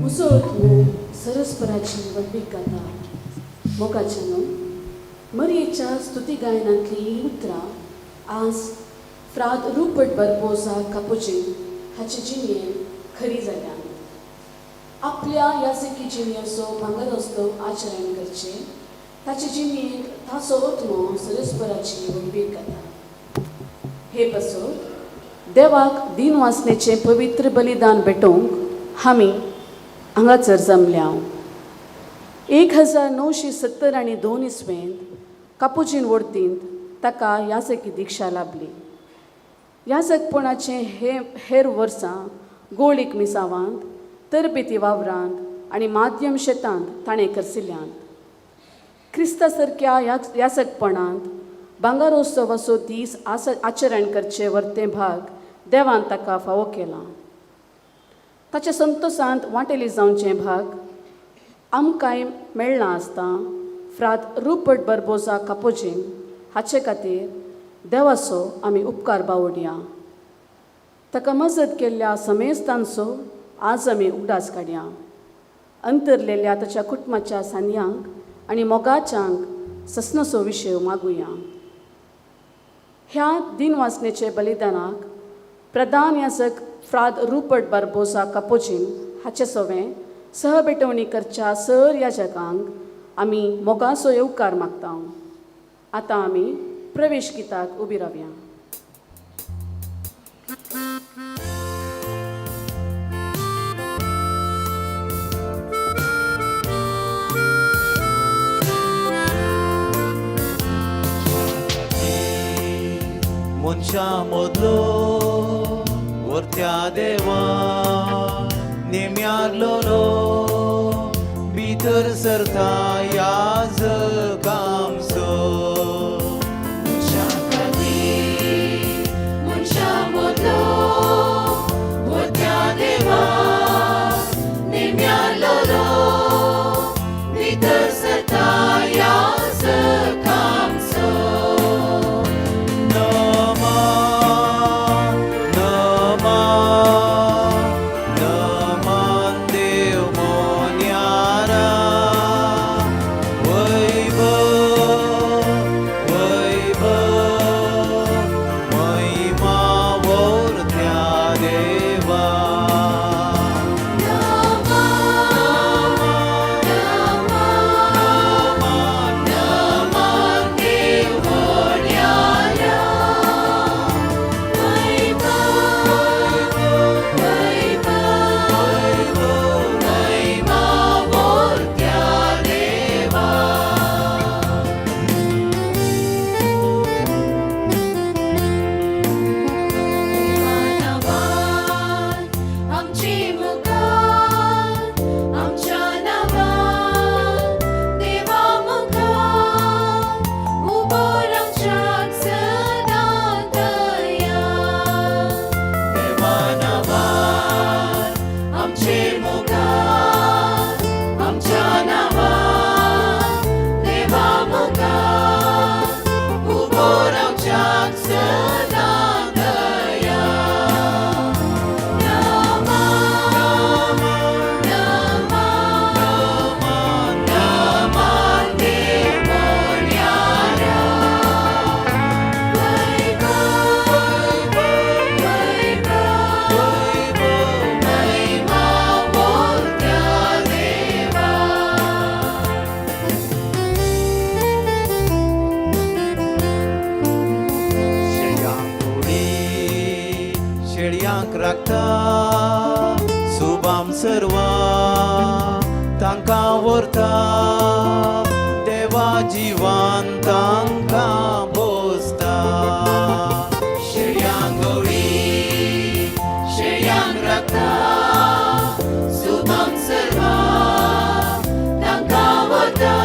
म्हजो आत्मो सरस्पराची व्हडवीक गाता. मोगाच्यानो, मरयेच्या स्तुती गायनांतली हीं उतरां आज फ्राद रुपर्ट बार्बोजा कापुजीन हाचे जिणेंत खरी जाल्यांत. आपल्या याजकी जिणेचो भांगरस्तव आचरण करचें ताचे जिणेंत ताचो आत्मो सरस्पराची व्हडवीक गाता. हे पासत देवाक दिन वासनेचें पवित्र बलिदान भेटोवंक आमी हांगासर जमल्या. 1972 इस्वेंत कापुजीन वडतींत ताका याजकी दिक्षा लाभली. याजकपणाचें हे हेर वर्सां गोळीक मिसावांत, तरबेती वावरांत आनी माध्यम शेतांत ताणें करसिल्यांत. क्रिस्ता सारक्या याजकपणांत भांगरोत्सवाचो दीस आचरण करचें वर्तें भाग देवान ताका फावो केलां. ताच्या संतोसांत वांटेली जावचें भाग आमकांय मेळ्ळां आसता फ्राद रुपर्ट बार्बोजा कापोजीन हाचे खातीर देवाचो आमी उपकार बावडया. ताका मजत केल्ल्या समेस्तांचो आज आमी उगडास काडया. अंतरलेल्या ताच्या कुटुंबाच्या सांद्यांक आनी मोगाच्यांक सस्नसो विशय मागुया. ह्या दिनवासनेचे बलिदानाक प्रधान याजक फ्राद रुपर्ट बार्बोजा कापोजीन हाचे सवें सहभेटवणी करच्या सर याजकांक आमी मोगाचो येवकार मागता. आतां आमी प्रवेश गिताक उबी रावया. मनशां मदलो वर्त्या देवा नेम्यारलो भितर सरता याजक आमचो. मनशां मदलो वर्त्या देवा नेम्यारलो भितर सरता याजक आमचो. नमन नमन नमन देव मोन्यारा, वैभव वैभव महिमा वर्त्या देवा. नमन नमन देव मोन्यारा, वैभव वैभव महिमा वर्त्या देवा. देवा नावान आमची मुखार, आमच्या नावान देवा मुखार उबो रावच्याक सदां तयार. देवा नावान आमचे मुखार, आमच्या नावान देवा मुखार उबो रावच्याक सदां तयार. नमन नमन नमन देव मोन्यारा, वैभव वैभव महिमा वर्त्या देवा. शेळयांक उडी शेळयांक राखता सुबाम सर्वा तांकां व्हरता देवा जिवान तांकां बोसता. शेळयांक गवळी शेळयांक राखता सुबाम सर्वा तांकां व्हरता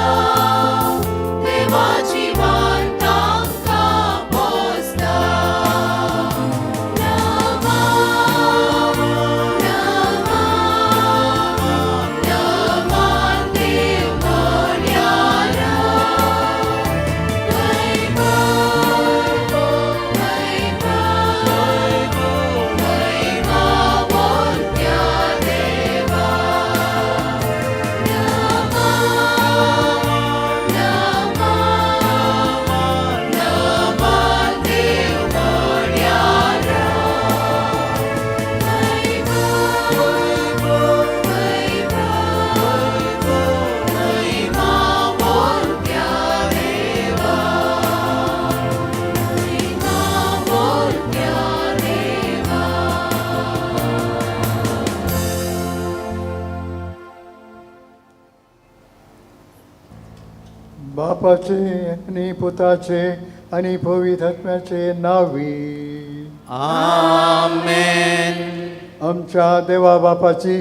देवा जिवान तांकां पोसता. नमन नमन नमन देव मोन्यारा, वैभव बापाचे आनी पुताचे आनी पवित्र आत्म्याचे नावी. आमेन. आमच्या देवा बापाची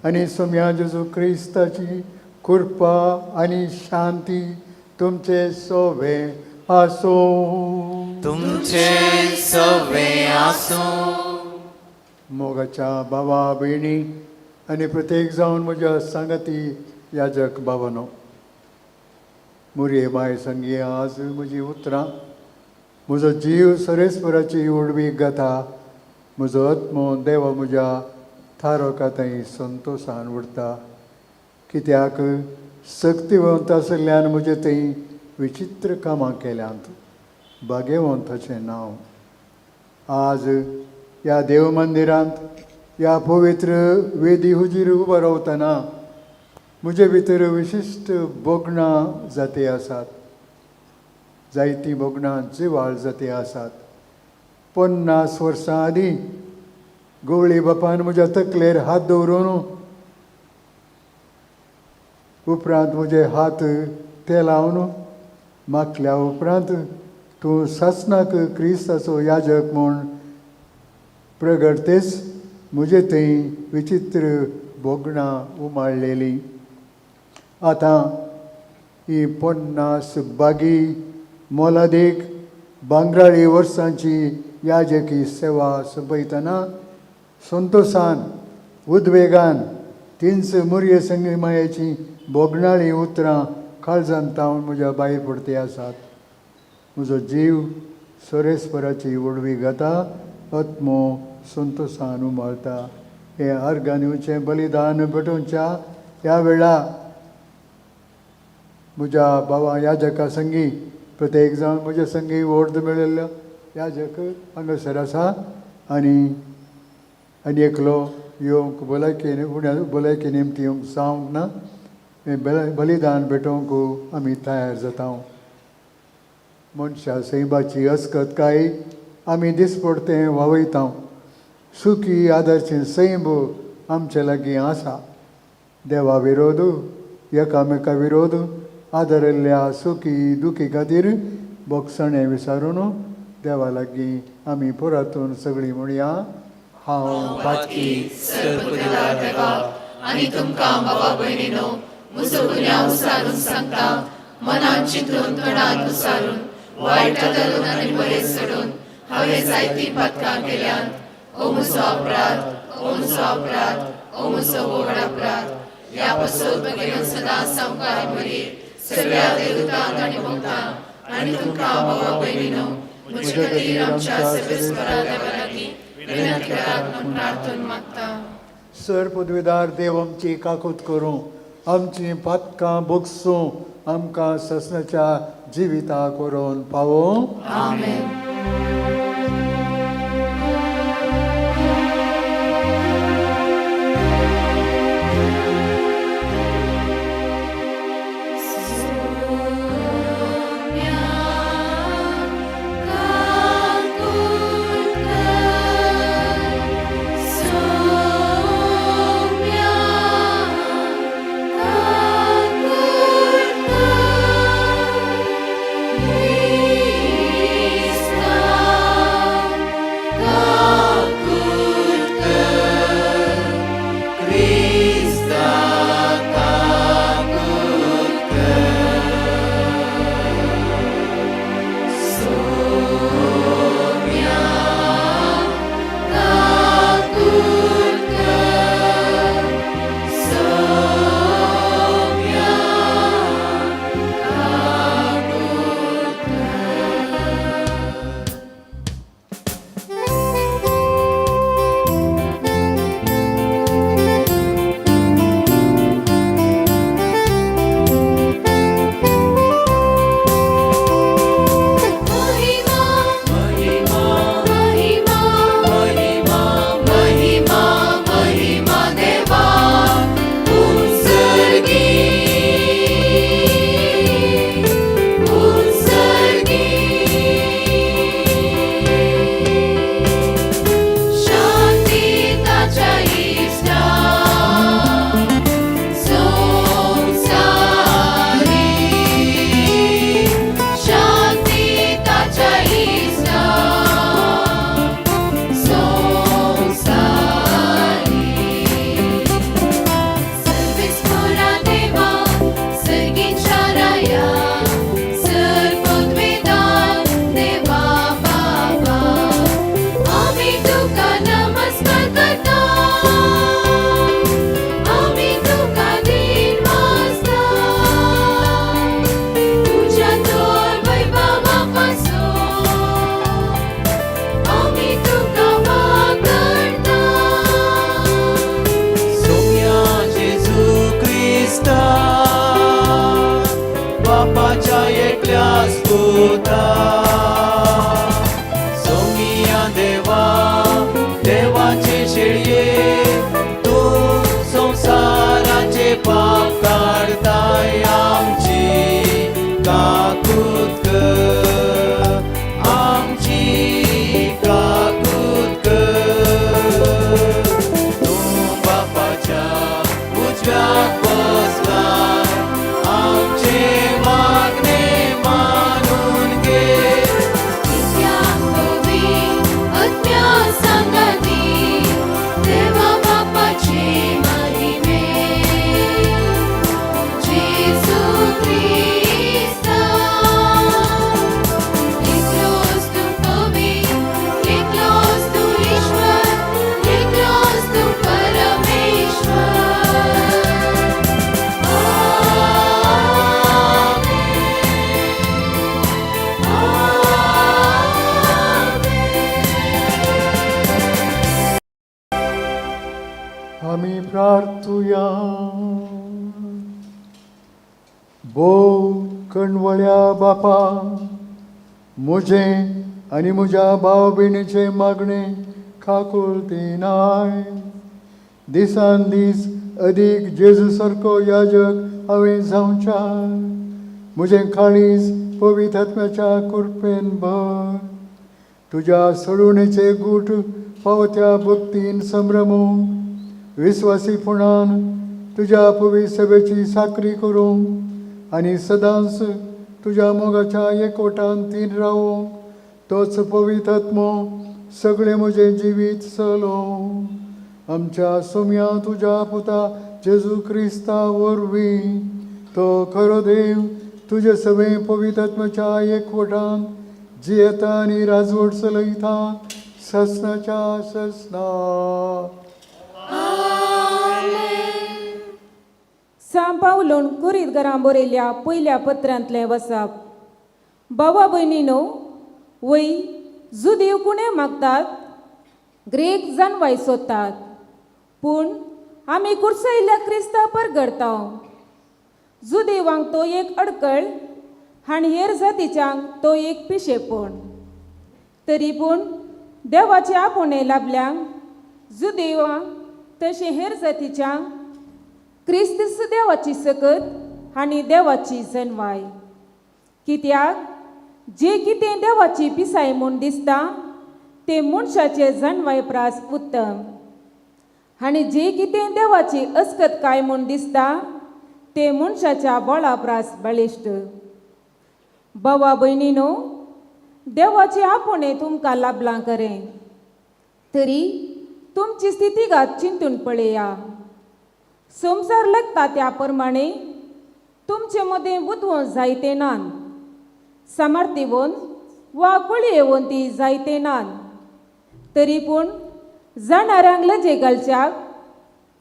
आनी सोम्या जेजू क्रिस्ताची कृपा आनी शांती तुमचे सोवे आसूं. तुमचे सवे आसूं. मोगाच्या बाबा भयणी आनी प्रत्येक जावन म्हज्या सांगाती याजक बाबानो, मुरये माय संगी आज म्हजी उतरां. म्हजो जीव सरेस्वराची उडवी गाथा, म्हजो आत्मो देवा म्हज्या थारोका थंय संतोशान उरता, कित्याक सक्तिवंत आशिल्ल्यान म्हजे थंय विचित्र कामां केल्यांत. भाग्यवंत अशें नांव. आज ह्या देव मंदिरांत ह्या पवित्र वेदी हुजीर उबो रावतना म्हजे भितर विशिश्ट भोगणां जाती आसात, जायतीं भोगणां जिवाळ जाती आसात. 50 वर्सां आदीं गवळी बापान म्हज्या तकलेर हात दवरून उपरांत म्हजे हात ते लावन मागल्या उपरांत तूं सासणाक क्रिस्ताचो याजक म्हूण प्रगटतेच म्हजे थंय विचित्र भोगणां उमाळलेलीं. आतां ही 50 बागी मोलादीक भांगराळी वर्सांची याजकी सेवा सोंपयतना संतोशान उद्वेगान तींच मुरये संगमायाची भोगणाळी उतरां काळजान तावन म्हज्या भायर पडती आसात. म्हजो जीव सोरेस्वराची व्हडवी गाता, आत्मो संतोशान उमाळता. हें अर्गां दिवचें बलिदान भेटोवच्या ह्या वेळा म्हज्या बाबा याजका संगी प्रत्येक जावन म्हज्या संगी वोर्द मेळिल्लो याजक हांगासर आसा आनी आनी एकलो येवंक भलायकेन उण्या भलायके निमती येवंक जावंक ना. हें बलिदान भेटोवंक आमी तयार जाता. मनशा सैबाची अस्कतकाय आमी दिसपडतें वावयता. सुखी आदर्शें सैब आमचे लागीं आसा. देवा विरोध एकामेका विरोध आदरिल्ल्या सुखी दुखी खातीर बोगसणें विसारून देवा लागीं आमी पुरातून सगळीं म्हणया, हांव पातकी सर्वपुदीदार देवा आनी तुमकां बाबा भयणीनो म्हजो गुन्यांव सारून सांगता, मनान चिंतून तोंडान उसारून वायट धरून आनी बरें सोडून हांवें जायतीं पातकां केल्यांत. ओ म्हजो अपराध, ओ म्हजो अपराध, ओ म्हजो व्हड अपराध. ह्या पासून म्हगेलो सदां सामकार मरी सगळ्या देवतांक आनी भक्तांक आनी तुमकां बाबा भयणीनो म्हजे खातीर आमच्या सर्वेस्परा देवा लागीं विनंती करात म्हूण प्रार्थन मागता. सर पदवीदार देव आमची काकूत करूं, आमची पातकां बोगसूं, आमकां ससनाच्या जिविता करून पावों. आमेन. उजव्याक बसलाय आमचे मागणे मानून घे. कित्याक पवी आत्म्या सांगाती देवा बापाचे महिमे जेजू क्रिस्ता. एकलोच तूं पवी, एकलोच तूं ईश्वर, एकलोच तूं परमेश्वर. आमी प्रार्थुया. भोव कणवळ्या बापा, म्हजें आनी म्हज्या भाव भयणीचें मागणें काकुळतीनाय. दिसान दीस अदीक जेजू सारको याजक हांवें जावच्या. म्हजें काळीज पवित्र आत्म्याच्या कृपेन भर. तुज्या सोडवणेचे गूट फावत्या भक्तीन संभ्रमूंक, विस्वासीपणान तुज्या पवित्र सभेची साकरी करूंक आनी सदांच तुज्या मोगाच्या एकवटान तीन रावूंक तोच पवित्र आत्मो सगळें म्हजें जिवीत चलोवं. आमच्या सोम्या तुज्या पुता जेजू क्रिस्ता वरवीं, तो खरो देव, तुजे सगळे पवित्र आत्म्याच्या एकवटान जियेता आनी राजवट चलयता ससनाच्या ससना. सां पावलून कुरीत घरां बरयल्या पयल्या पत्रांतलें वसाप. बाबा भयणीनो, वय जुदीव कुणे मागतात, ग्रेक जानवाय सोदतात, पूण आमी कुर्सयल्ल्या क्रिस्ता परगडता. जुदेवांक तो एक अडकळ आनी हेर जातीच्यांक तो एक पिशेपण. तरी पूण देवाचे आपोवणें लाभल्यांक जुदेवांक तशें हेर जातीच्यांक क्रिस्त देवाची सकत आनी देवाची जनवाय. कित्याक जे कितें देवाची पिसाय म्हूण दिसता तें मनशाचे जनवाय प्रास उत्तम, आनी जे कितें देवाची अस्कतकाय म्हूण दिसता तें मनशाच्या बळा प्रास बळिश्ट. बाबा भयणीनो, देवाचे आपोवणें तुमकां लाभलां करें, तरी तुमची स्थितीगात चिंतून पळया. संवसार लागता त्या प्रमाणे तुमचे मदें बुदवंत जायते नात, सामर्थ्यवंत वा कुळयेवंत ती जायते नात. तरी पूण जाणाऱ्यांक लजे घालच्याक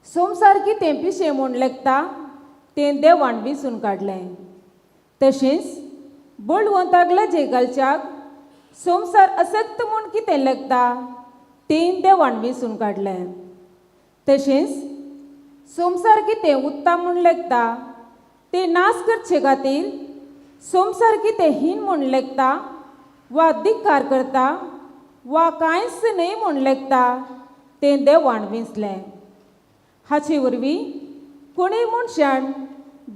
संवसार कितें पिशें म्हूण लेखता तें देवान विसून काडलें. तशेंच बळवंताक लजे घालच्याक संवसार असक्त म्हूण कितें लेखता तें देवान विसून काडलें. तशेंच संवसार कितें उत्ता म्हूण लेखता तें नाश करचे खातीर संवसार कितें हीन म्हूण लेखता वा धिक्कार करता वा कांयच न्हय म्हूण लेखता तें देवान विंचलें. हाचे वरवीं कोणूय मनशान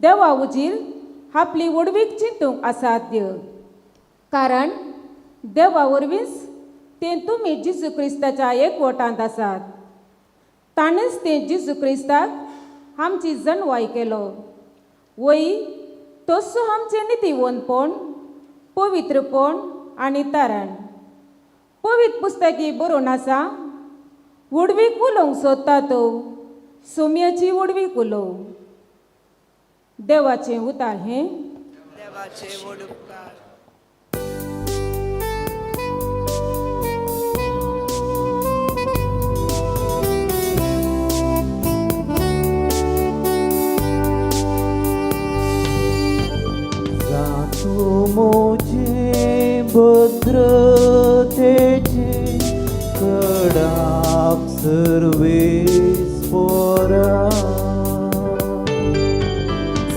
देवा उजीर आपली व्हडवीक चिंतूंक असाध्य, कारण देवा वरवींच तें तुमी जेजू क्रिस्ताच्या एकवटांत आसात. ताणेंच तें जेजू क्रिस्ताक आमची जनवाय केलो. वय तस्सो आमचें नितीवंतपण, पवित्रपण आनी तारण. पवित्र पुस्तकी बरोवन आसा, व्हडवीक उलोवंक सोदता तो सोम्याची व्हडवीक उलोव. देवाचें उतार हें. देवाचे व्हड उपकार. जातू म्हजे भद्रतेचे कडाक सर्वेस पोरा.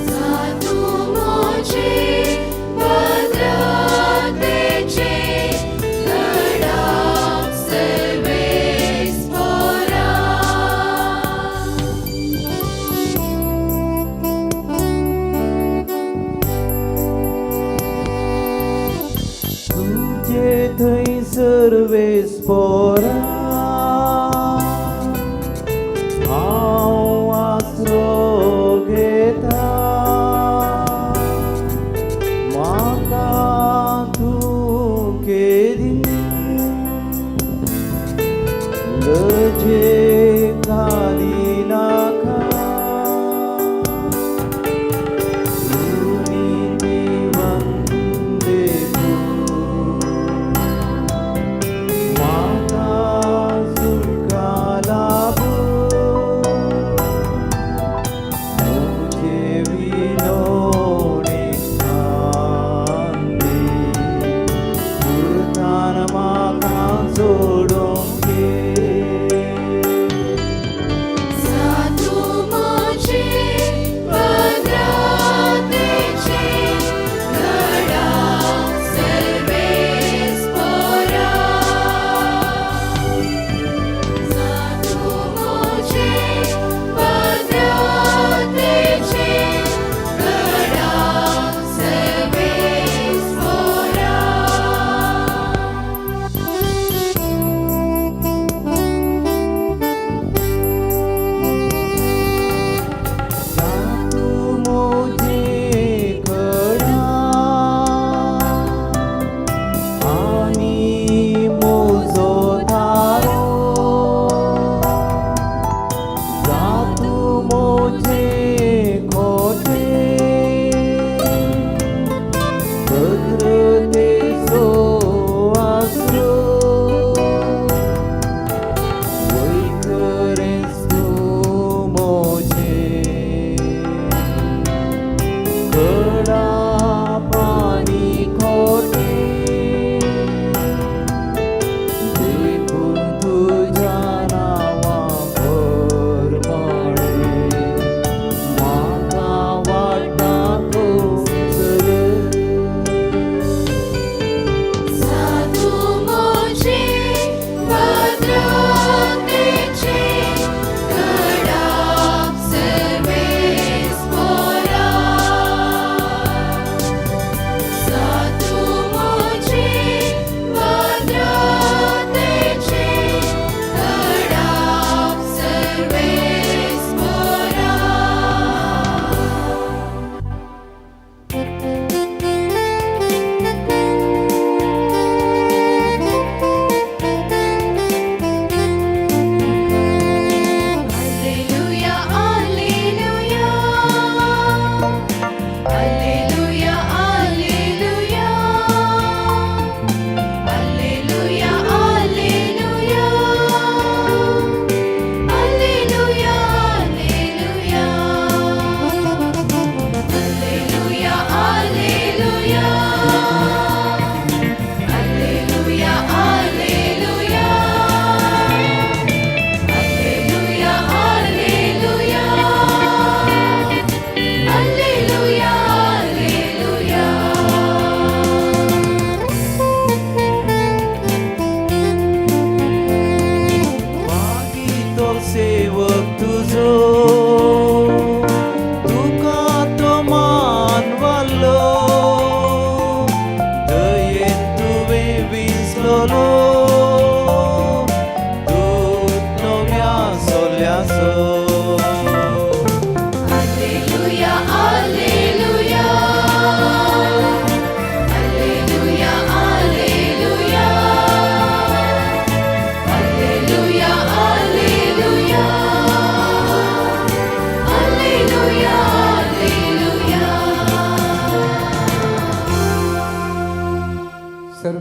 जातू म्हजे भद्रतेचे गडाक सर्वेस पोरा. तुजे थंय सर्वेस पोरा हांव आसरो.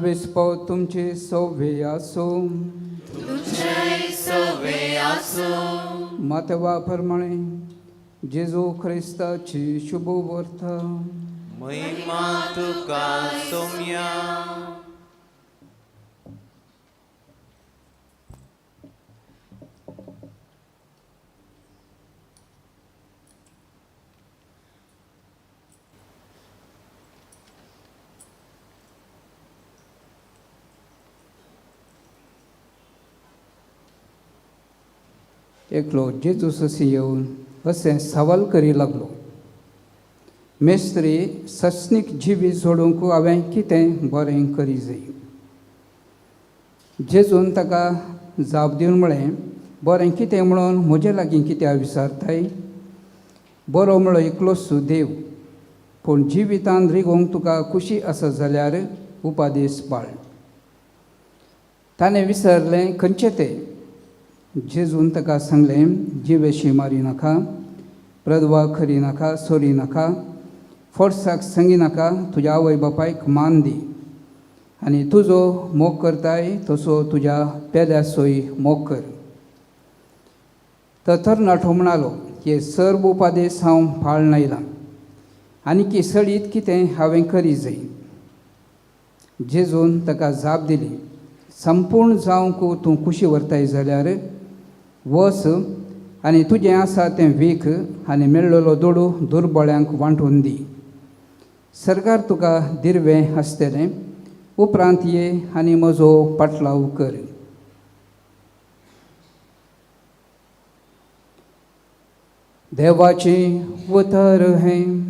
सर्वेस्पोर तुमचे सवे आसूं. मातवा प्रमाणे जेजू ख्रिस्ताची शुभ वार्ता. महिमा तुका सोम्या. एकलो जेजू सशी येवन अशें सवाल करी लागलो, मेस्त्री, सस्नीक जिवीत सोडूंक हांवें कितें बरें करी जाय? जेजून ताका जाप दिवन म्हळें, बरें कितें म्हणून म्हजे लागीं कित्याक विचारताय? बरो म्हळो एकलोच देव, पूण जिवितान रिगोवंक तुका खुशी आसा जाल्यार उपादेश पाळ. ताणें विसरलें, खंयचें तें? जेजून ताका सांगलें, जिवेशी मारी नाका, प्रदवा खरी नाका, सोरी नाका, फोर्साक संगी नाका, तुज्या आवय बापायक मान दी आनी तुजो मोग करताय तसो तुज्या पेल्या सोय मोग कर. तर तरणाटो म्हणालो, हे सर्व उपादेश हांव पाळून आयलां, आनी की सडीत कितें हांवें करी जाय? जेजून ताका जाप दिली, संपूर्ण जावंक तूं खुशी व्हरताय जाल्यार वच आनी तुजें आसा तें वीक आनी मेळ्ळलो दुडू दुर्बळ्यांक वांटून दी. सरकार तुका दिर्वें आसतलें. उपरांत ये आनी म्हजो पाटलाव कर. देवाची उतर हें.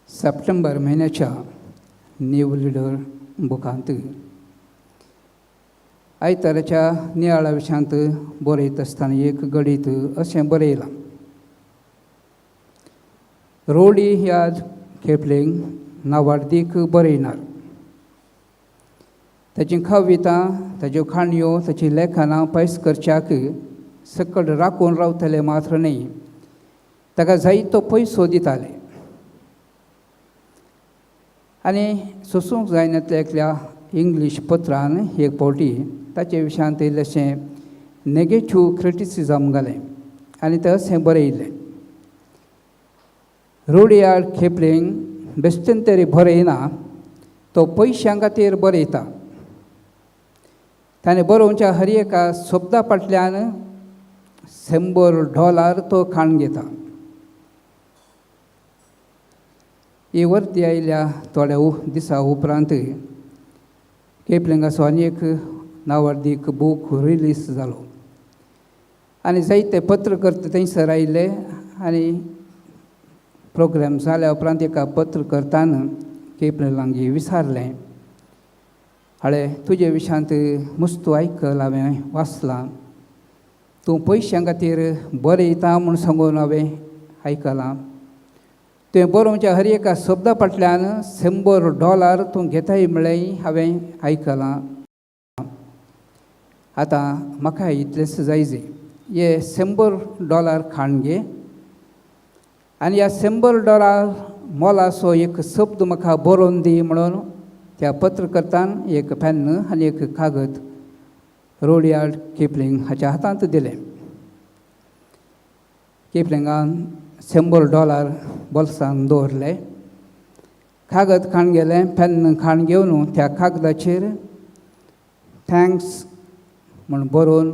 सप्टेंबर म्हयन्याच्या न्यू लिडर बुकांत आयताराच्या नियाळा विशांत बरयत आसतना एक गणीत अशें बरयलां. रोडी ह्या खेपलेंक नावार्दीक बरयणार. ताची कविता, ताच्यो काणयो, ताची लेखनां पयस करच्याक सकयल राखून रावतले मात्र न्हय, ताका जायतो पयसो दिताले. आनी सोसूंक जायनातल्या एकल्या इंग्लीश पत्रान एक फावटी ताचे विशयांत इल्लेशें नेगेटीव क्रिटिसिजम घालें आनी तें अशें बरयलें, रुडयार्ड खेपलिंग बेश्टेन तरी बरयना, तो पयशां खातीर बरयता. ताणें बरोवच्या हर एका शब्दा फाटल्यान $100 तो खाण घेता. ही वर्ती आयल्या थोड्या दिसा उपरांत केपलिंगाचो आनी एक नावार्दीक बूक रिलीज जालो आनी जायते पत्रकर्ते थंयसर आयिल्ले आनी प्रोग्राम जाल्या उपरांत एका पत्रकर्तान केपलिंग लागीं विचारलें, हाळे तुजे विशांत मुस्तू आयकल हांवें वाचलां, तूं पयशां खातीर बरयता म्हूण सांगून हांवें आयकलां, तुवें बरोवच्या हर एका शब्दा फाटल्यान $100 तूं घेताय म्हळ्ळें हांवें आयकलां. आतां म्हाका इतलेंच जाय जे हे $100 खाण घे आनी ह्या $100 मोलाचो एक शब्द म्हाका बरोवन दी म्हणून त्या पत्रकर्तान एक पेन्न आनी एक कागद रुडयार्ड किपलिंग हाच्या हातांत दिलें. किपलिंगान $100 बोल्सान दवरले, कागद खाण गेलें, पेन्न खाण घेवन त्या कागदाचेर thanks म्हूण बरोवन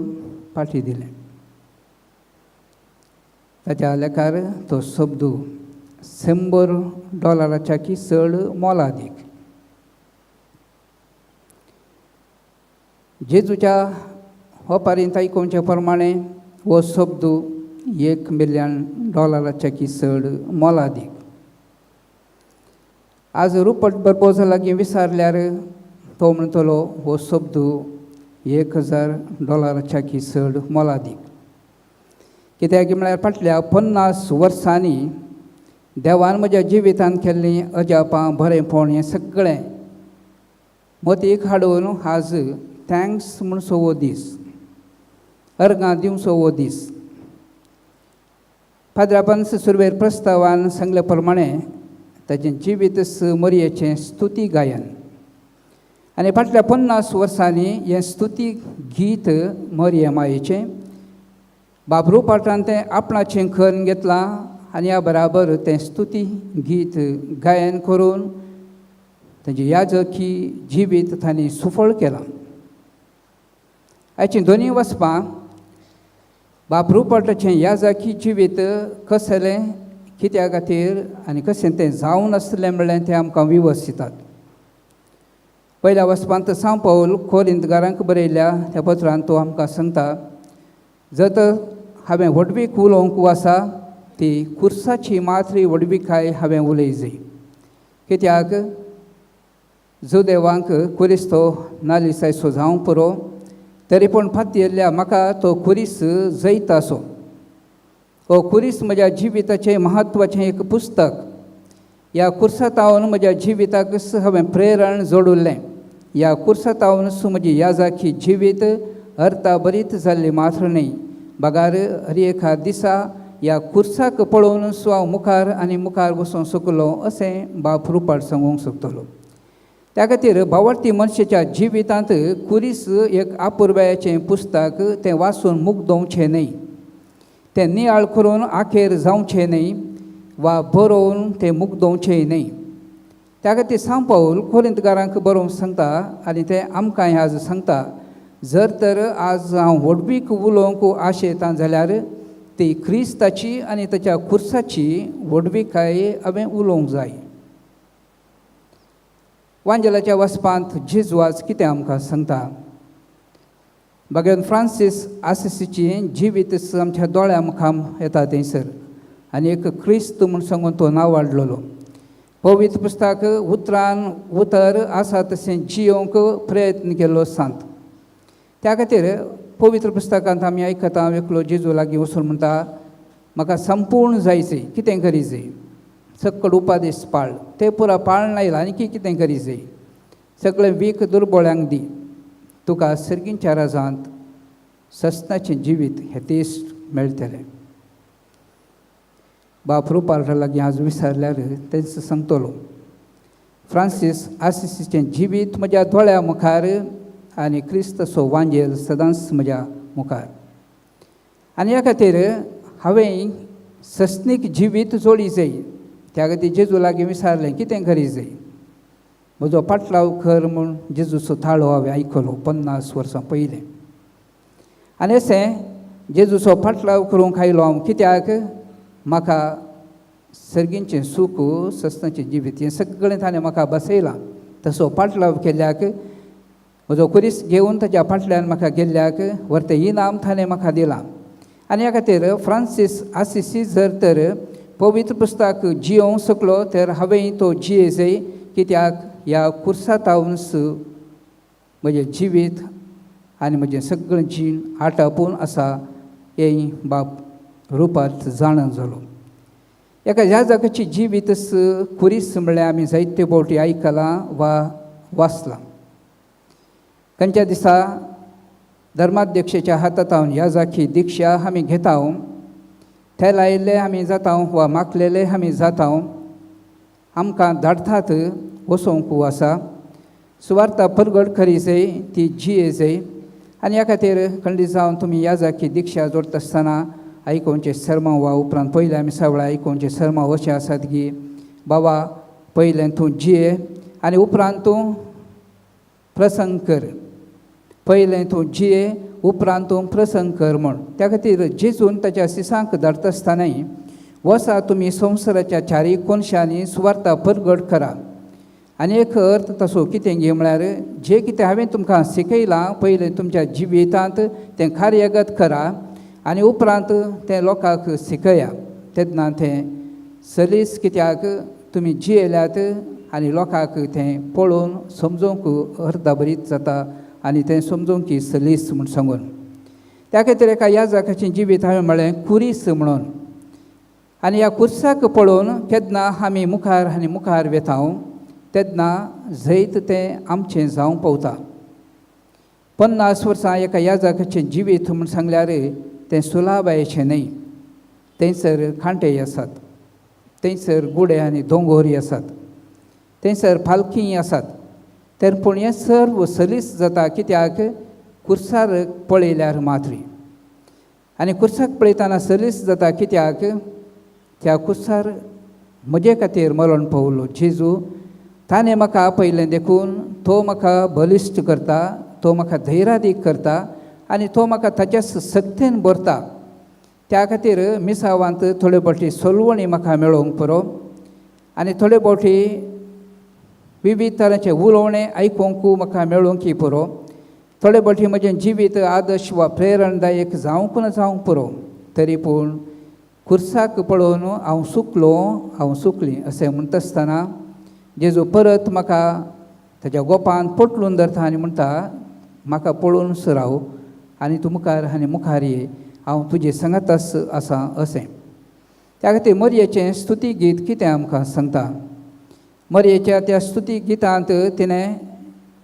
पाटी दिलें. ताच्या लेखार तो शब्द $100 की चड मोलादीक. जेजूच्या ओपारींत आयकोवचे प्रमाणे हो शब्द $1 मिलियन की चड मोलादीक. आज रुपट बरबोजा लागीं विचारल्यार तो म्हणटलो हो शब्द $1,000 की चड मोलादीक. कित्याक म्हळ्यार फाटल्या 50 वर्सांनी देवान म्हज्या जिवितांत केल्लीं अजापां बरेंपण हें सगळें मतीक हाडून आज thanks म्हूण सो दीस. अर्गां दिवचो हो दीस. पाद्रापान सुरवेर प्रस्तावान सांगल्या प्रमाणे ताचें जिवीत मरयेचें स्तुती गायन आनी फाटल्या 50 वर्सांनी हें स्तुती गीत मरये मायेचें बाब रुपाटान तें आपणाचें करून घेतलां आनी ह्या बराबर तें स्तुती गीत गायन करून तांची याजकी जिवीत तांणी सुफळ केलां. हाचीं दोनी वचपां बाब रुपाटाचें याजकी जिवीत कसलें, कित्या खातीर आनी कशें तें जावन आसलें म्हणलें तें आमकां विवस दितात. पयल्या वचपांत सांव पावल कोरिंतगारांक बरयल्या त्या पत्रान तो आमकां सांगता, जर तर हांवें व्हडवीक उलोवंक आसा ती खुर्साची मात्री व्हडविकाय हांवें उलय जाय, कित्याक जुदेवांक खुरीस तो नालिसायसो जावंक पुरो, तरी पूण फातयेल्ल्या म्हाका तो खुरीस जैत आसो. हो खुरीस म्हज्या जिविताचें म्हत्वाचें एक पुस्तक. ह्या खुर्सातावन म्हज्या जिविताक हांवें प्रेरण जोडिल्लें. ह्या खुर्सातावन म्हजी याजाकी जिवीत अर्थाभरीत जाल्ली मात्र न्हय, बगार हर एका दिसा ह्या खुर्साक पळोवन हांव मुखार आनी मुखार वचूंक शकलो अशें बाप रुपाट सांगूंक शकतलो. त्या खातीर भावार्थी मनशाच्या जिवितांत खुरीस एक आपुरबायाचें पुस्तक, तें वाचून मुग्दोवचें न्हय, तें नियाळ करून आखेर जावचें न्हय वा बरोवन तें मुग्दोवचें न्हय. त्या खातीर सांव पावल कोरिंतकारांक बरोवन सांगता आनी तें आमकां आज सांगता, जर तर आज हांव व्हडवीक उलोवंक आशेतां जाल्यार ती क्रिस्ताची आनी ताच्या खुर्साची व्हडविकाय हांवें उलोवंक जाय. वांजेलाच्या वचपांत जेजू आज कितें आमकां सांगता? बागेन फ्रांसीस आसिसीची जिवीत आमच्या दोळ्या मुखार येता थंयसर आनी एक क्रिस्त म्हूण सांगून तो नांव वाडलेलो. पवित्र पुस्तक उतरान उतर आसा तशें जियोंक प्रयत्न केल्लो सांत. त्या खातीर पवित्र पुस्तकांत आमी आयकता, एकलो जेजू लागीं वचून म्हणटा, म्हाका संपूर्ण जायचे, कितें करी जाय? सकड उपादेश पाळ. ते पुरा पाळ आयला आनी कितें करी जाय? सगळें वीक दुर्बळ्यांक दी, तुका सर्गींच्या राजांत सस्नाचें जिवीत हें तेज मेळटलें. बाप रुपार्टा लागीं आज विसरल्यार तेंच सांगतलो, फ्रांसीस आसिसीचें जिवीत म्हज्या दोळ्या मुखार आनी क्रिस्तचो वांजेल सदांच म्हज्या मुखार. आनी ह्या खातीर हांवें सस्नीक जिवीत जोडी जाय. त्या खातीर जेजू लागीं विचारलें, कितें करी जाय? म्हजो पाटलाव कर म्हूण जेजूचो ताळो हांवें आयकलो 50 वर्सां पयलें. आनी अशें जेजूचो पाटलाव करूंक आयलो हांव, कित्याक म्हाका सर्गींचें सूख सस्नाचें जिवीत हें सगळें ताणें म्हाका बसयलां. तसो पाटलाव केल्ल्याक म्हजो खुरीस घेवन ताच्या फाटल्यान म्हाका गेल्ल्याक व्हरतें इनाम ताणें म्हाका दिलां. आनी ह्या खातीर फ्रांसीस आसिसी जर तर पवित्र पुस्तक जियोंक शकलो तर हांवें तो जिये जाय, कित्याक ह्या खुर्सातावन्स म्हजें जिवीत आनी म्हजें सगळें जीण आटापून आसा हें बाप रुपांत जाणा जालो. एका ह्या जाग्याची जिवीत खुरीस म्हळ्यार आमी जायते फावटी आयकलां वा वाचलां. खंयच्या दिसा धर्माध्यक्षाच्या हातांत ह्या जाकी दिक्षा आमी घेता, ते लायिल्ले आमी जाता वा मागलेले आमी जाता, आमकां धाडटात वचोंक आसा सुवार्ता परगट करी जाय, ती जिये जाय. आनी ह्या खातीर खंडीत जावन तुमी ह्या जाकी दिक्षा जोडटा आसतना आयकोवचे सर्मांव वा उपरांत पयलें आमी सगळें आयकोवचे सर्मांव अशें आसात की बाबा पयलें तूं जिये आनी उपरांत तूं प्रसंग कर, पयलें तूं जिये उपरांत तूं प्रसंग कर म्हूण. त्या खातीर जेजून ताच्या सिसांक धाडटा आसतनाय वसा तुमी संवसाराच्या चारीय कोनशांनी सुवार्ता परगट करा. आनी एक अर्थ तसो कितें घे म्हळ्यार जें कितें हांवें तुमकां शिकयलां पयलें तुमच्या जिवितांत तें कार्यगत करा आनी उपरांत तें लोकांक शिकया, तेन्ना तें सलीस कित्याक तुमी जियेल्यात आनी लोकांक तें पळोवन समजूंक अर्दाबरीत जाता आनी तें समजूंक की सलीस म्हूण सांगून. त्या खातीर एका ह्या जाग्याचें जिवीत हांवें म्हळें खुरीस म्हणून. आनी ह्या खुर्साक पळोवन केन्ना आमी मुखार आनी मुखार वेता तेन्ना जैत तें आमचें जावंक पावता. 50 वर्सां एका याजकाचें जिवीत म्हूण सांगल्यार तें सुलाबायेचें न्हय. थंयसर कांटे आसात, थंयसर गुडे आनी दोंगोरी आसात, थंयसर पालखी आसात. तर पूण हें सर्व सलीस जाता कित्याक कुर्सार पळयल्यार मात्री. आनी कुर्साक पळयतना सलीस जाता कित्याक त्या कुर्सार म्हजे खातीर मरण पावलो जेजू. ताणें म्हाका आपयलें देखून तो म्हाका बलिश्ट करता, तो म्हाका धैर्यादीक करता आनी तो म्हाका ताच्या सक्तेन भरता. त्या खातीर मिसावांत थोडे फावटी सोलवणी म्हाका मेळोवंक पुरो आनी थोडे फावटी विविध तरांचें उलोवणें आयकूंक म्हाका मेळोवंक पुरो. थोडे फावटी म्हजें जिवीत आदर्श वा प्रेरणादायक जावंक ना जावंक पुरो, तरी पूण कुर्साक पळोवन हांव सुकलो, हांव सुकली अशें म्हणटा आसतना जेजू परत म्हाका ताच्या गोपान पोटलून धरता आनी म्हणटा म्हाका पळोवन राव आनी तूं मुखार आनी मुखार ये, हांव तुजे सांगाताच आसा अशें. त्या खातीर मरयेचें स्तुती गीत कितें आमकां सांगता. मरयेच्या त्या स्तुती गितांत तिणें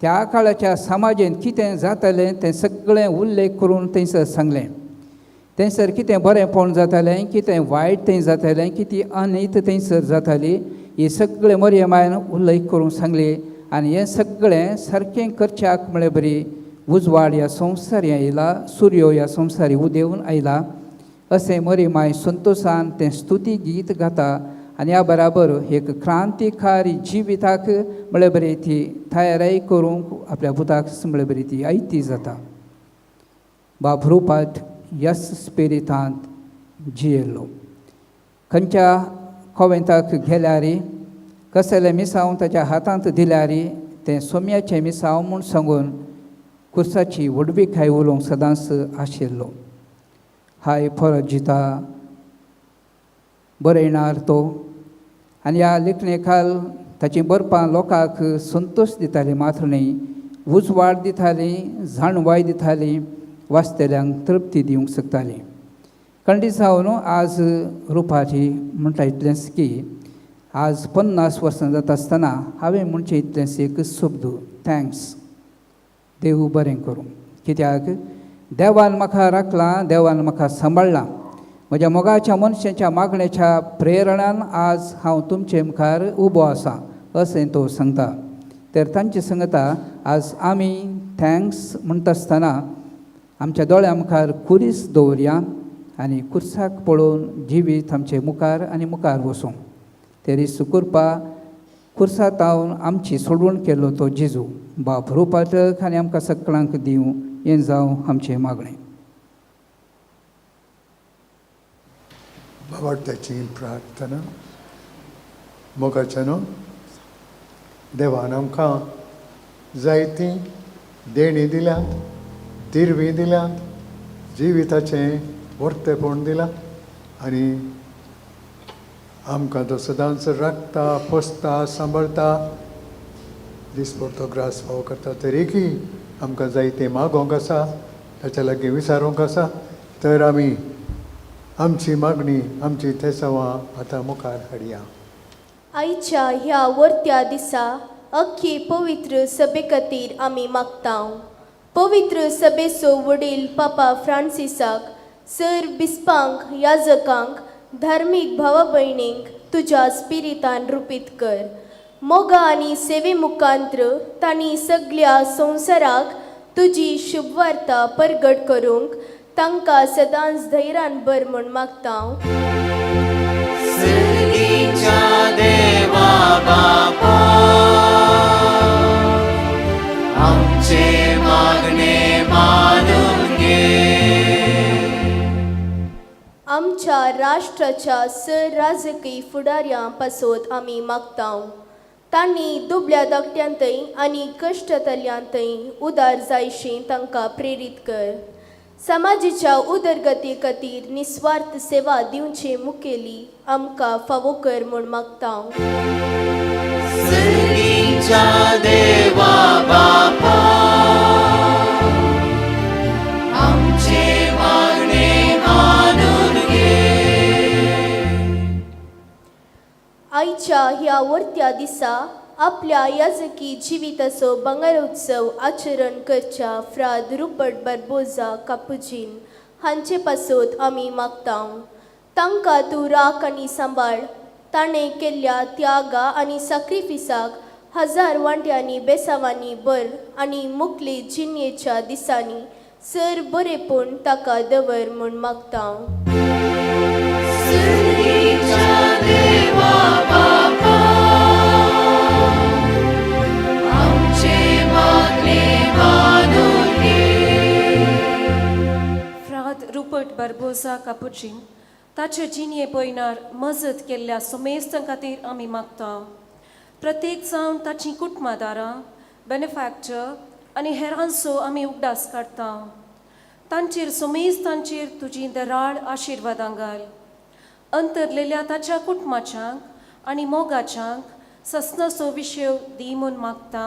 त्या काळाच्या समाजेंत कितें जातालें तें सगळें उल्लेख करून थंयसर सांगलें. थंयसर कितें बरेंपण जातालें, कितें वायट थंय जातालें, कितें अनीत थंयसर जाताली, ही सगळें मरये मायन उल्लेख करून सांगली. आनी हें सगळें सारकें करच्याक म्हळ्यार बरी उजवाड ह्या संवसारी आयला, सुर्यो ह्या संवसारी उदेवन आयला अशें मरी माय संतोशान तें स्तुती गीत गाता. आनी ह्या बराबर एक क्रांतिकारी जिविताक म्हळ्यार बरी ती तयाराय करूंक आपल्या पुताक म्हळ्यार बरी ती आयती जाता. बाब रुपात यस स्पिरितांत जियेल्लो. खंयच्या कोवेंताक गेल्यार कसलें मिसांव ताच्या हातांत दिल्यार तें सोम्याचें मिसांव म्हूण सांगून कुर्साची व्हडविकाय उलोवंक सदांच आशिल्लो. हाय परत जिता बरयणार तो. आनी ह्या लेखणे खाल ताचीं बरपां लोकांक संतोश दितालीं मात्र न्हय, उजवाड दितालीं, जाणवाय दितालीं, वाचतल्यांक तृप्ती दिवंक शकतालीं. खंडीत जावन आज रुपाची म्हणटा इतलेंच की आज 50 वर्सां जाता आसतना हांवें म्हणचें इतलेंच एक शब्द, thanks, देव बरें करूं. कित्याक देवान म्हाका राखलां, देवान म्हाका सांबाळ्ळां. म्हज्या मोगाच्या मनशाच्या मागणेच्या प्रेरणान आज हांव तुमचे मुखार उबो आसा अशें तो सांगता. तर तांचे सांगता आज आमी thanks म्हणटा आसतना आमच्या दोळ्या मुखार कुरीस दवरया आनी कुर्साक पळोवन जिवीत आमचे मुखार आनी मुखार वसूं. तरी सुकुरपा कुर्सांत आमची सोडवण केल्लो तो जेजू बाप रुपाटक आनी आमकां सगळ्यांक दिवं हें जावं आमचें मागणें. बाबाट्याची प्रार्थना. मोगाच्या न्हू देवान आमकां जायतीं देणीं दिल्यांत, दिरवीं दिल्यांत, जिविताचें वर्तेपण दिलां आनी आमकां तो सदांच राखता, पोसता, सांबाळता, दिसभर तो ग्रास फावो करता. तरीकय आमकां जायतें मागोवंक आसा, ताच्या लागीं विचारूंक आसा. तर आमी आमची मागणी, आमची थेसांवां आतां मुखार हाडया. आयच्या ह्या वर्त्या दिसा अख्खी पवित्र सभे खातीर आमी मागता. पवित्र सभेचो वडील पापा फ्रांसिसाक, सर बिस्पांक, याजकांक, धार्मीक भावा भयणींक तुज्या स्पिरितान रुपीत कर. मोगा आनी सेवे मुखांत्र तांणी सगल्या संवसाराक तुजी शुभवार्ता परगट करूंक तांकां सदांच धैर्यान भर म्हूण मागता. सर्गीच्या देवा बापा आमचे मागणे मानून घे. आमच्या राष्ट्राच्या सर राजकीय फुडाऱ्यां पासत आमी मागता. तांणी दुबळ्या धाकट्यांतय आनी कश्टतल्यांतय उदार जायशी तांकां प्रेरीत कर. समाजाच्या उदरगती खातीर निस्वार्थ सेवा दिवची मुखेली आमकां फावो कर म्हूण मागता. सर्गीच्या देवा बापा आमचे मागणे मानून घे. आयच्या ह्या वर्त्या दिसा आपल्या याजकी जिविताचो भांगरोत्सव आचरण करच्या फ्राद रुपट बार्बोजा कापुजीन हांचे पासत आमी मागता. तांकां तूं राख आनी सांबाळ. ताणें केल्ल्या त्यागा आनी साक्रिफिसाक हजार वांट्यांनी बेसावांनी भर आनी मुकली जिणयेच्या दिसांनी सर बरेपण ताका दवर म्हूण मागता. सर्गीच्या देवा बापा, आमचे मागणे मानून घे. फ्राद रुपट बार्बोजा कापुचीन ताचे जिणये पयनार मजत केल्ल्या सुमेस्तां खातीर आमी मागता. प्रत्येक जावन ताचीं कुटुंबादारां, बेनिफॅक्टर आनी हेरांचो आमी उगडास काडटा. तांचेर सुमेस्तांचेर तुजी दराळ आशिर्वादां घाल. अंतरलेल्या ताच्या कुटुंबाच्यांक आनी मोगाच्यांक ससनाचो विशय दी म्हूण मागता.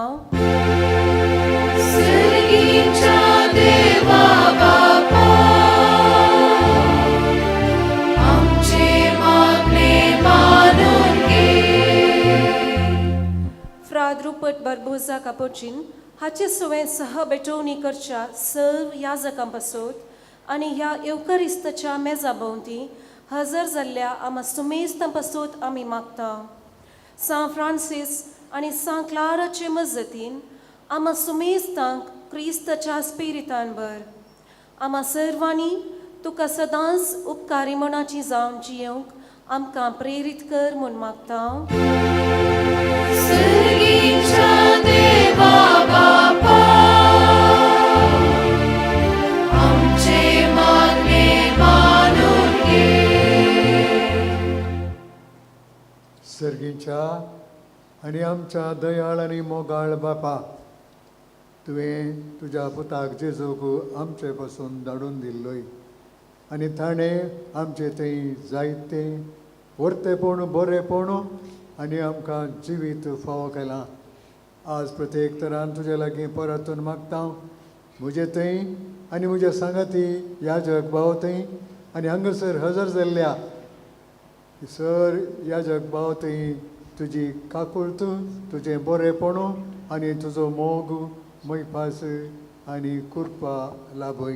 सर्गीच्या देवा बापा, आमचे मागणे मानून घे. फ्राद रुपट बार्बोजा कापोचीन हाचे सुवें सह बेटोवणी करच्या सर्व याजकां पासत आनी ह्या येवकरिस्ताच्या मेजा भोंवती हजर जाल्ल्या आमा सुमेस्तां पासत आमी मागता. सांत फ्रांसीस आनी सांत क्लाराचे मजतीन आमा सुमेस्तांक क्रिस्ताच्या स्पिरितान भर. आमा सर्वांनी तुका सदांच उपकारी मनाची जावन जियोंक आमकां प्रेरीत कर म्हूण मागता. सर्गीच्या देवा बापा, आमचे मागणे मानून घे. सर्गीच्या आनी आमच्या दयाळ आनी मोगाळ बापा, तुवें तुज्या पुताक जेजूक आमचे पासून धाडून दिल्लोय आनी ताणें आमचे थंय जायते व्हरतेपण बरेपण आनी आमकां जिवीत फावो केलां. आज प्रत्येक तरान तुजे लागीं परतून मागता, म्हजे थंय आनी म्हज्या सांगाती याजक भाव थंय आनी हांगासर हजर जाल्ल्या सर याजक भाव थंय तुजी काकुळत, तुजें बरेपण आनी तुजो मोग मैपास आनी कृपा लाभय.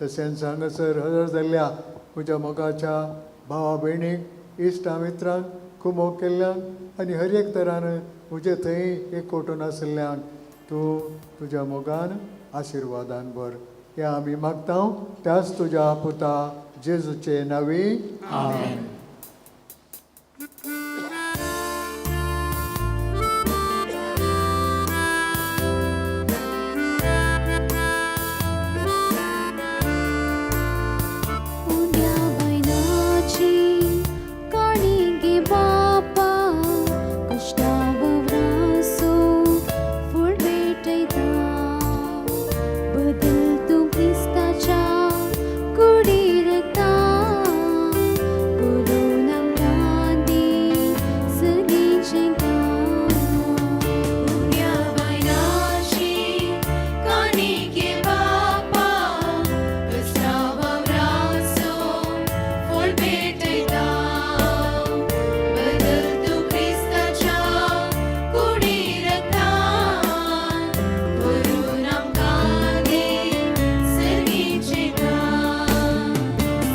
तशेंच हांगासर हजर जाल्ल्या म्हज्या मोगाच्या भावा भयणीक, इश्टा मित्रांक, खूब मोग केल्ल्यांक आनी हर एक तरान म्हजे थंय एकवटून आशिल्ल्यांक तूं तुज्या मोगान आशिर्वादान भर. हें आमी मागता त्याच तुज्या पुता जेजूचे नांवी, आमेन. उण्या बायलाची काणी गे बापा, कश्टा ववरासो फूल भेटयता. बदल तूं क्रिस्ताच्या कुडी रक्ता, करून आमकां दी सगळींचें काम. उण्या बायलाची काणी गे बापा, कश्टा वावराचो फळ भेटयता. बदल तूं क्रिस्ताच्या कुडी रक्तान, करून आमकां दी सर्गीचें काम.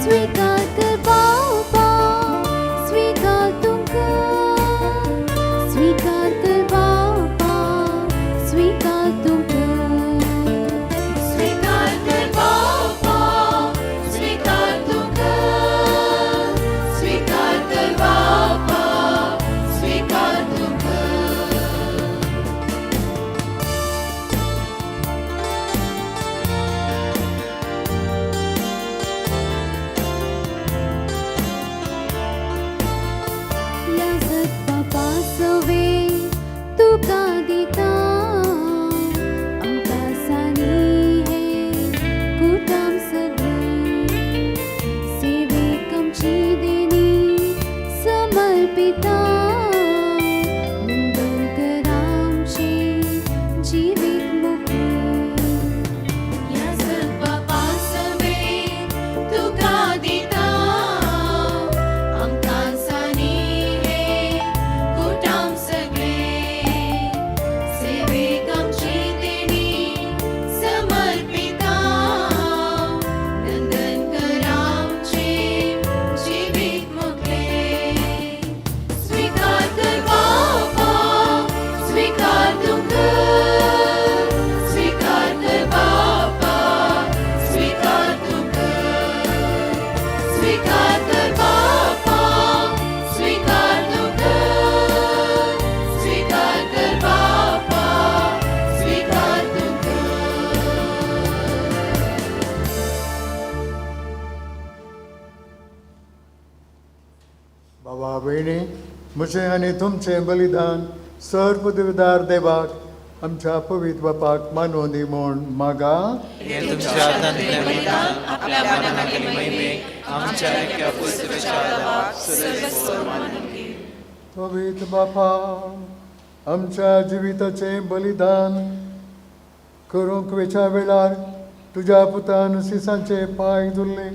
स्वीकार कर बापा, स्वीकार तुमकां, स्वीकार कर बापा, स्वीकार तुमकां. स्वीकार कर बापा, स्वीकार तुका, स्वीकार कर बापा, स्वीकार तुका. याजक बापा सवे तुका दिता, आमकां सानी हे कुटाम सगळें, सेवेक आमची देणी समर्पिता. मंगल कर आमचें जिवीत मुखें. याजक बापा सवे तुका दिता, आमकां सानी हे कुटाम सगळें, भयणी, म्हजें आनी तुमचें बलिदान सर पदवीदार देवाक आमच्या पवित्र बापाक मानून दी म्हूण मागा. हें तुमच्या हातांतलें बलिदान आपल्या मनाक आनी महिमेक आमच्या एक्या पुस्तकाच्या लाभाक सर्वेस्पर मानून घे. पवित्र बापा, आमच्या जिविताचें बलिदान करूंक वेच्या वेळार तुज्या पुतान सिसांचे पांय धुल्ले.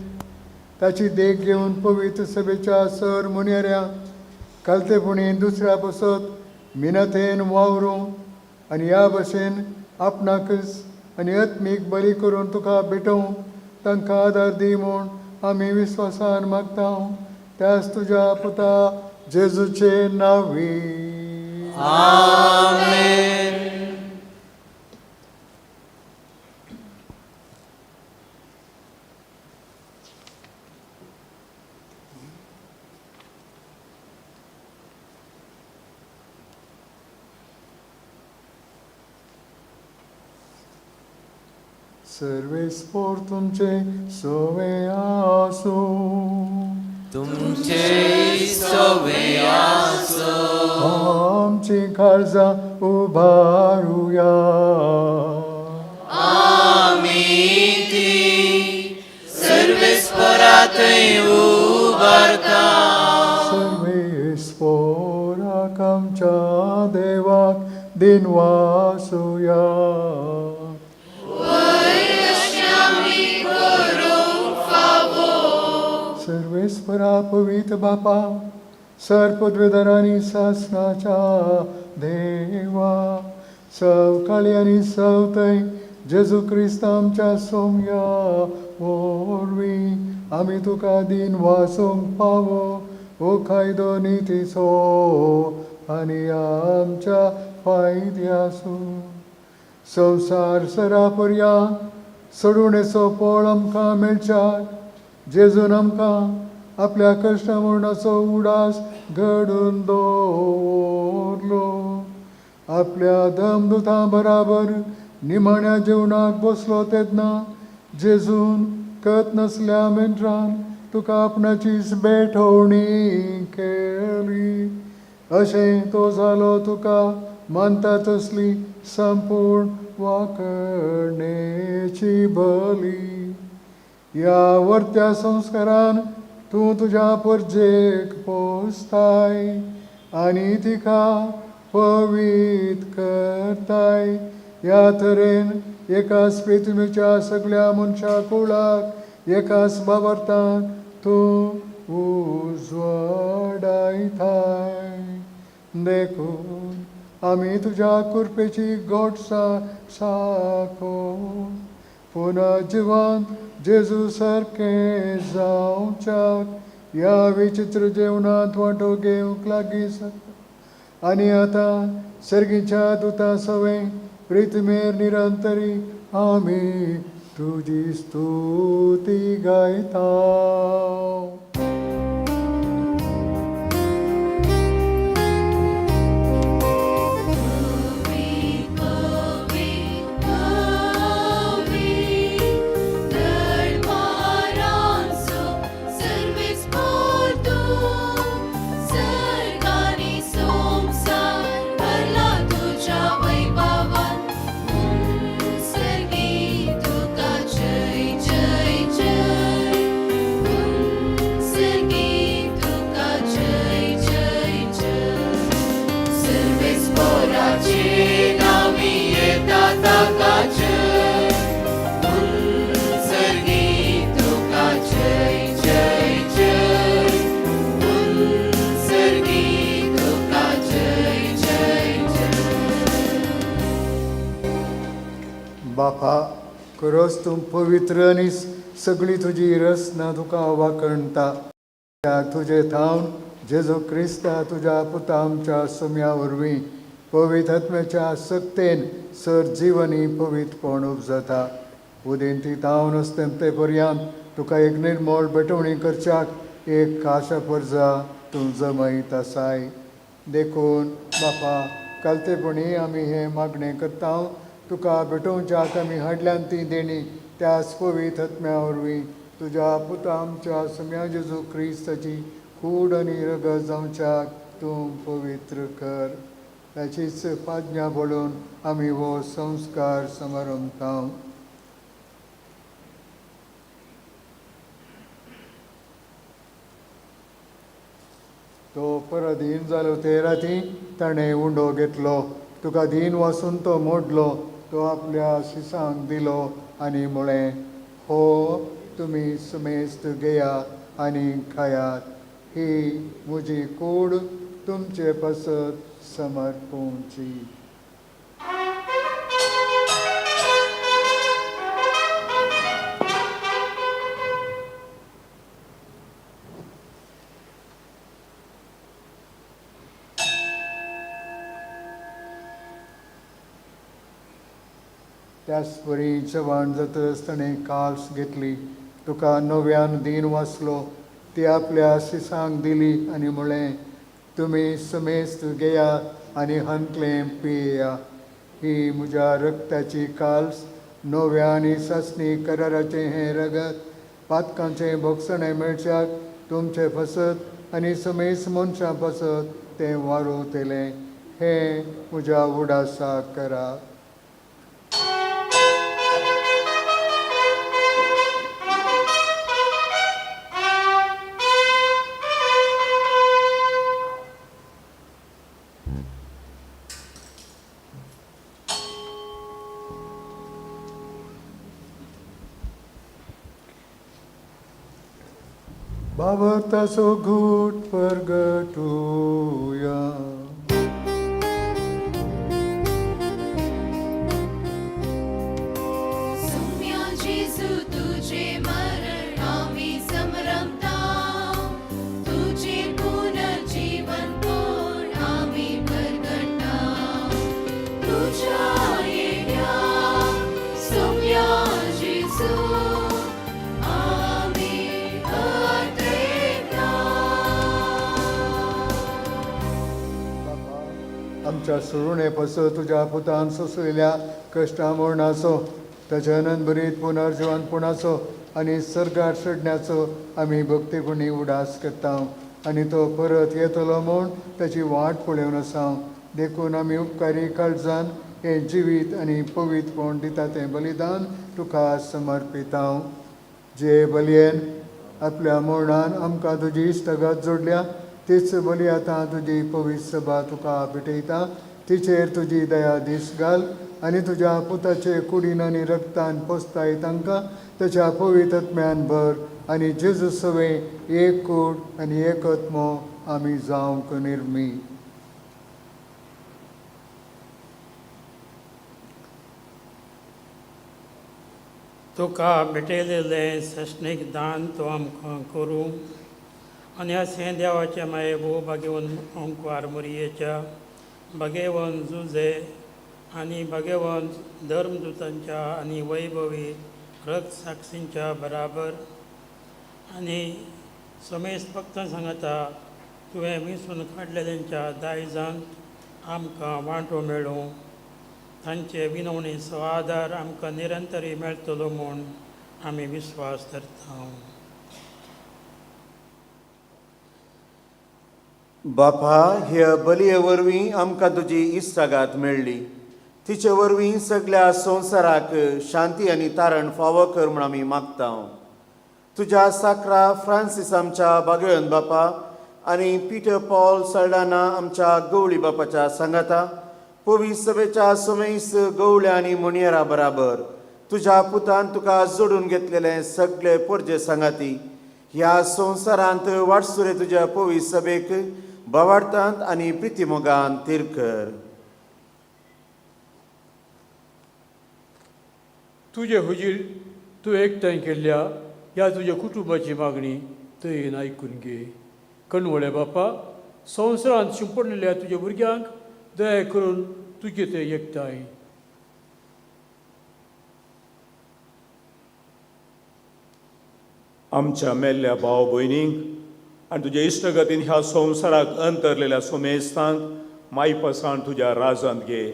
ताची देख घेवन पवित्र सभेच्या सर मुनेऱ्या कालतेपणी दुसऱ्या पसत मिनतेन वावरूं आनी ह्या भशेन आपणाकच आनी आत्मीक बरी करून तुका भेटोवं तांकां आदार दी म्हूण आमी विस्वासान मागता त्याच तुज्या पुता जेजूचे नांवी. आमेन. सर्वेस्पोर तुमचे सोवे आसूं. तुमचे सोवे आसूं. आमची काळजां उबारुया. आमी ती सर्वेस्परा थंय उबारता. सर्वेस्पोराक आमच्या देवाक दिनवासुया. सर्वेस्परा पवित्र बापा, सर पदवेदारांनी सासनाच्या देवा, सवकाळी आनी सवथंय जेजू क्रिस्त आमच्या सोमया वरवीं आमी तुका दिन वासूंक पावो हो कायदो नितीचो आनी आमच्या फायद्यासू. संवसार सरापर्या सोडवणेचो पोळ आमकां मेळच्याक जेजून आमकां आपल्या कश्ट मरणाचो उडास घडून दवरलो. आपल्या दमदुतां बराबर निमाण्या जेवणाक बसलो तेन्ना जेजून कत नासल्या मेंढरान तुका आपणाचीच भेटवणी केली. अशें तो जालो तुका मानता तसली संपूर्ण वाकणेची बली. ह्या वर्त्या संस्कारान तूं तुज्या परजेक पोसताय आनी तिका पवीत करताय. ह्या तरेन एकाच प्रिथ्वीच्या सगळ्या मनशा कुळाक एकाच बाबरतान तूं उजवाडायताय. देखून आमी तुज्या कृपेची गोडसा साको पुनः जिवान जेजू सारकें जावच्याक ह्या विचित्र जेवणांत वांटो घेवंक लागीं सरता. आनी आतां सर्गीच्या दुतां सवें प्रितमेर निरंतरी आमी तुजी स्तुती गायता. बापा, खरोच तूं पवित्र आनी सगळी तुजी रचना तुका वाखणटा. त्या तुजे थावन जेजू क्रिस्ता तुज्या पुता आमच्या सुम्या वरवीं पवित्र आत्म्याच्या सक्तेन सर जिवनी पवित्रपण उपजता. उदेंती थावन अस्तेमते पर्यंत तुका एक निर्मळ भेटवणी करच्याक एक खाशा परजा तूं जमयत आसाय. देखून बापा, कालतेपणी आमी हें मागणें करता. तुका भेटोवच्याक आमी हाडल्यान ती देणी त्याच पवित्र आत्म्या वरवीं तुज्या पुता आमच्या सम्या जेजू क्रिस्ताची कूड आनी रगत जावच्याक तूं पवित्र कर. ताचीच पाज्ञा पळोवन आमी हो संस्कार समारंभता. तो पराधीन जालो ते राती ताणें उंडो घेतलो, तुका दीन वासून तो मोडलो, तो आपल्या शिसांक दिलो आनी म्हळें, हो तुमी समेस्त घेया आनी खायात, ही म्हजी कूड तुमचे पासत समर्पूंची. त्याच परी जेवण जातच ताणें काल्स घेतली, तुका नव्यान दीन वाचलो, ती आपल्या शिसांक दिली आनी म्हळें, तुमी समेस्त घेया आनी हंतलें पिया, ही म्हज्या रक्ताची काल्स, नव्या आनी सासणी कराराचें हें रगत पातकांचें भोगसणें मेळच्याक तुमचे फसत आनी समेस्त मनशां पासत तें वारोवतलें. हें म्हज्या उडासाक करा. भावार्थाचो घूट परगटुया. सुम्या जेजू तुझे मरण आमी समरमता, तुझे पुनर्जीवन कोण आमी परगटा. तुझ्या येण्या सुम्या जेजू आमी अत्रेता. आमच्या सुरुणे पासत तुज्या पुतान सोंसलेल्या कश्टा मरणाचो, ताच्या आनंदभरीत पुनर्जिवनपणाचो आनी सर्गार चडण्याचो आमी भक्तीगुणी उडास करता आनी तो परत येतलो म्हूण ताची वाट पळोवन आसा. देखून आमी उपकारी काळजान हें जिवीत आनी पवित्रपण दिता तें बलिदान तुका समर्पिता. जे बलयेन आपल्या मरणान आमकां तुजी इश्टागत जोडल्या, तीच बली आतां तुजी पवित्र सभा तुका भेटयता. तिचेर तुजी दया दीस घाल आनी तुज्या पुताचे कुडीन आनी रक्तान पोसताय तांकां ताच्या पवित्र आत्म्यान भर आनी जेजू सवें एक कूड आनी एक आत्मो आमी जावंक निर्मी. तुका भेटयलेलें सस्नीक दान तूं आमकां करूं आनी अशें देवाचें माये भोव भागेवन ओंकवार मोरयेच्या भगेवन जुजे आनी भगेवन धर्मदुतांच्या आनी वैभवी रक्त साक्षींच्या बराबर आनी समेस्त भक्तां सांगता तुवें विंचून काडलेल्यांच्या दायजांत आमकां वांटो मेळूं, तांचे विनवणेचो आदार आमकां निरंतरी मेळटलो म्हूण आमी विस्वास धरता. बापा, ह्या बलये वरवीं आमकां तुजी इश्टागात मेळ्ळी, तिचे वरवीं सगल्या संवसाराक शांती आनी तारण फावो कर म्हूण आमी मागता. तुज्या साक्रा फ्रांसीस आमच्या बागेवन बापा आनी पिटर पॉल सल्डाना आमच्या गवळी बापाच्या सांगाता पवी सभेच्या समेस गवळ्या आनी मुणयेरा बराबर तुज्या पुतान तुका जोडून घेतलेले सगळे पोरजे सांगाती ह्या संवसारांत वाटसुरे तुज्या पवी सभेक बावार्थांत आनी प्रितीमोगान तीर कर. तुजे हुजीर तूं एकठांय केल्ल्या ह्या तुज्या कुटुंबाची मागणी तयेन आयकून घे. कणवळे बापा, संवसारांत शिंपडलेल्या तुज्या भुरग्यांक दया करून तुजे ते एकठांय. आमच्या मेल्ल्या भाव भयणींक आनी तुज्या इश्टगतीन ह्या संवसाराक अंतरलेल्या सोमेस्तांक मायपासान तुज्या राजांत घे,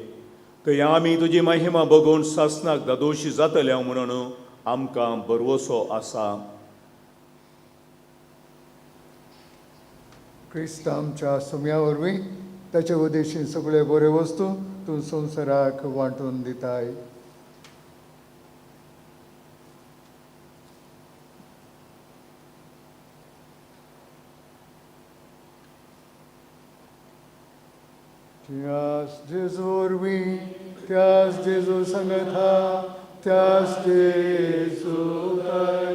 थंय आमी तुजी महिमा बगोवन सासनाक दादोशी जातल्या म्हणून आमकां भरवसो आसा. क्रिस्त आमच्या सुम्या वरवीं ताचे उदेशीन सगळे बऱ्यो वस्तू तूं संवसाराक वांटून दिताय. त्यास जेजू वरवीं, त्यास जेजू संगता, त्यास जेजू काय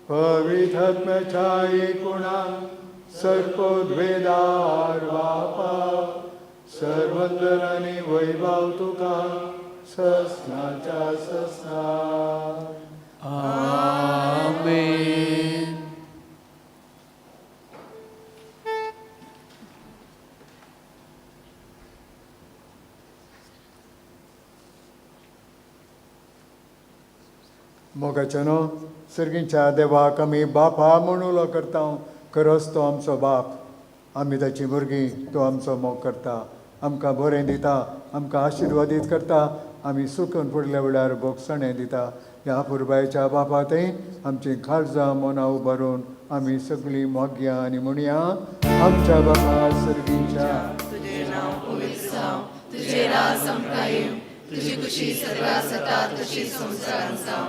पवित्र आत्म्याच्या एकूणा सर्पोद्वेदार बापा सर्वंदन आनी वैभव तुका ससनाच्या ससना. आमेन. मोगाच्या न्हू सर्गींच्या देवाक आमी बापा म्हूण उलो करता. खरोच तो आमचो बाप, आमी ताचीं भुरगीं. तो आमचो मोग करता, आमकां बरें दिता, आमकां आशिर्वादीत करता, आमी सुकून पडल्या वेळार भोगसणें दिता. ह्या पुरबायच्या बापा थंय आमचीं काळजां मनां उबारून आमी सगळीं मोगया आनी म्हणया, आमच्या बापा सर्गींच्या, तुजें नांव पवित्र जावं, तुजें राज आमकां येवं, तुजी खुशी सर्वां जाता तशी संवसारांत जावं.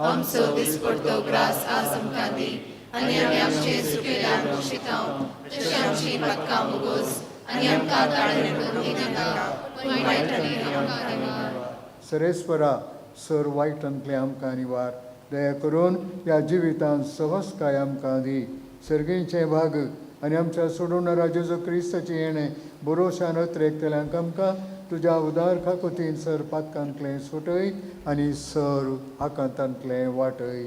आमचो दिसपडतो ग्रास आज आमकां दी आनी आमी आमचे चुकेल्यान पोशितांव तशी आमची पातकां मुगोस आनी आमकां ताळें करूंक दिनाका, पूण वायटांनी आमकां निवार. सरेस्वरा, सर वायटांतलें आमकां निवार. दया करून ह्या जिवितांत सहजकाय आमकां दी. सर्गींचें भाग आनी आमच्या सोडवणारा जेजू क्रिस्ताचें येणें भरोशान अत्रेकतल्यांक आमकां तुज्या उदार खाकोतीन सर पातकांतलें सुटय आनी सर आकांतांतलें वाटय.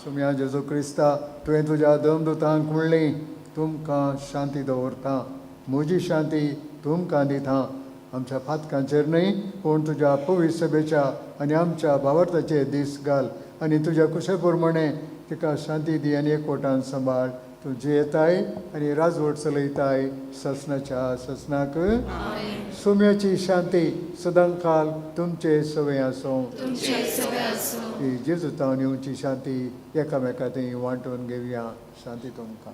सुम्या जेजू क्रिस्ता, तुवें तुज्या दमदुतांक म्हणलें, तुमकां शांती दवरता, म्हजी शांती तुमकां दिता. आमच्या पातकांचेर न्हय पूण तुज्या पवित्र सभेच्या आनी आमच्या भावार्थाचे दीस घाल आनी तुज्या कुशे प्रमाणे तिका शांती दी आनी एकवटान सांबाळ. तूं जियेताय आनी राजवट चलयताय ससनाच्या ससनाक. सुम्याची शांती सदांकाल तुमचे सवय आसूं. ही जेजुतावन येवची शांती एकामेका थंय वांटून घेवया. शांती तुमकां.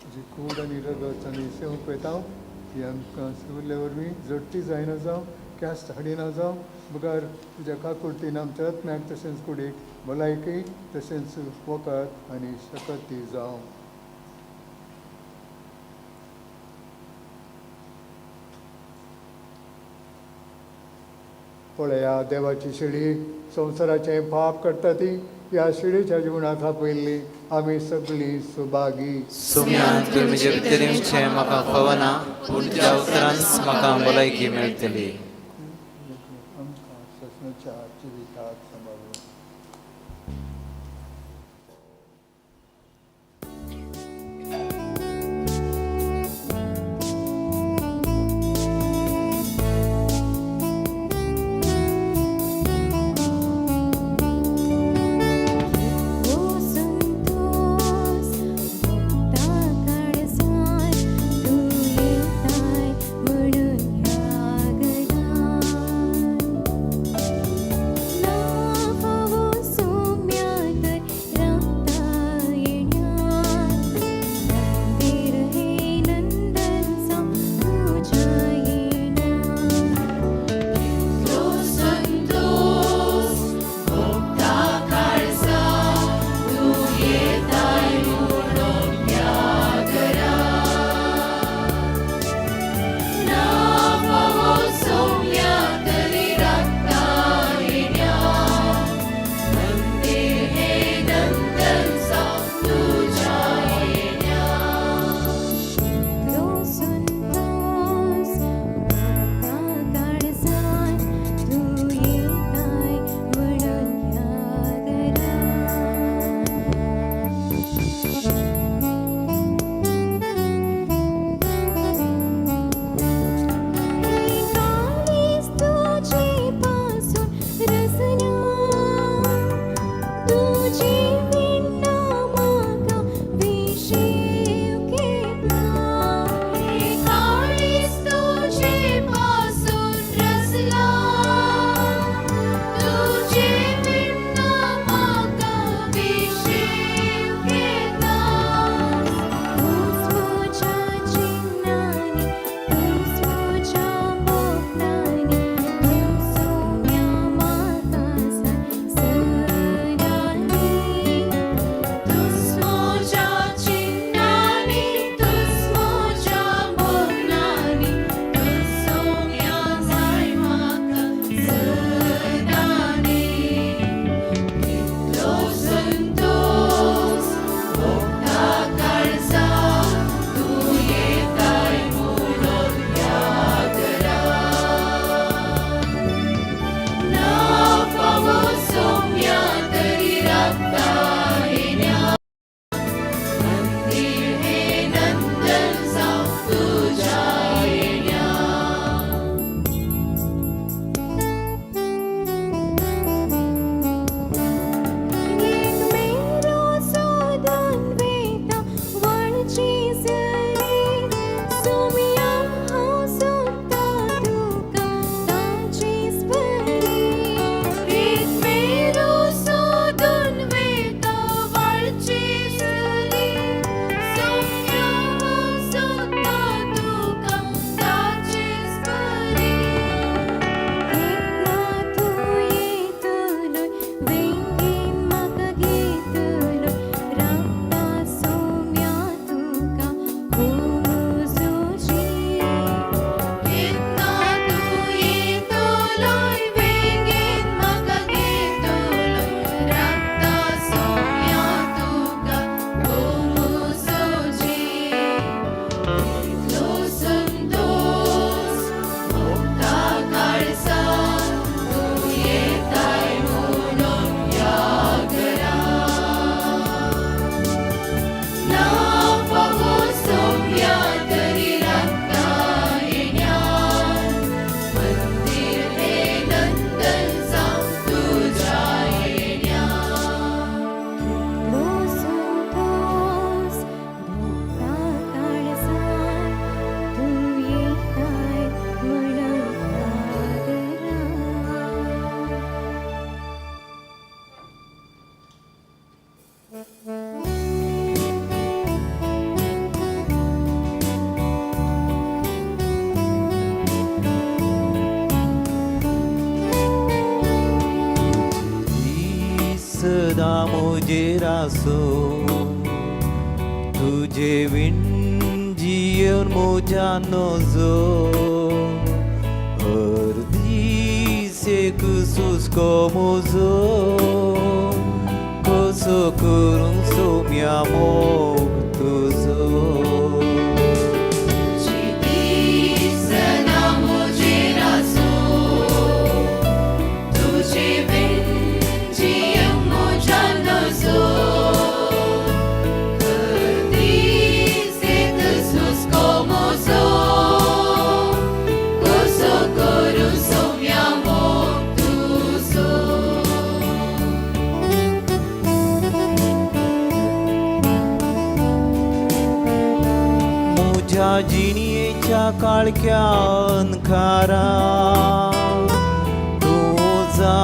तुजी कूड आनी रगत आनी सेवंक वयता ती आमकां शिवल्ले वरवीं जडटी जायना जावं, क्यास्त हाडिना जावं, बगर तुज्या काकुळटीन आमच्या आत्म्याक तशेंच कुडीक भलायकी तशेंच वखद आनी शकत दी जावं. पळया देवाची शिडी संवसाराचें पाप करता ती ह्या शिडीच्या जिवनाक आपयल्ली आमी सगळीं सुभागी. सुम्यान तुवें म्हजे भितर येवचें म्हाका फावना, पूण तुज्या उतरांच म्हाका भलायकी मेळटली. आमकां ससनाच्या जिविताक सांबाळून. तूं येताय म्हणून ह्या घरा. आसूं तुजे विण जियेवन म्हज्या नजो हर दीस एक सुस्को म्हजो कसो करूंक सोम्या मोग तुजो म्हज्या जिणेच्या काळख्या अंधकारा तुजा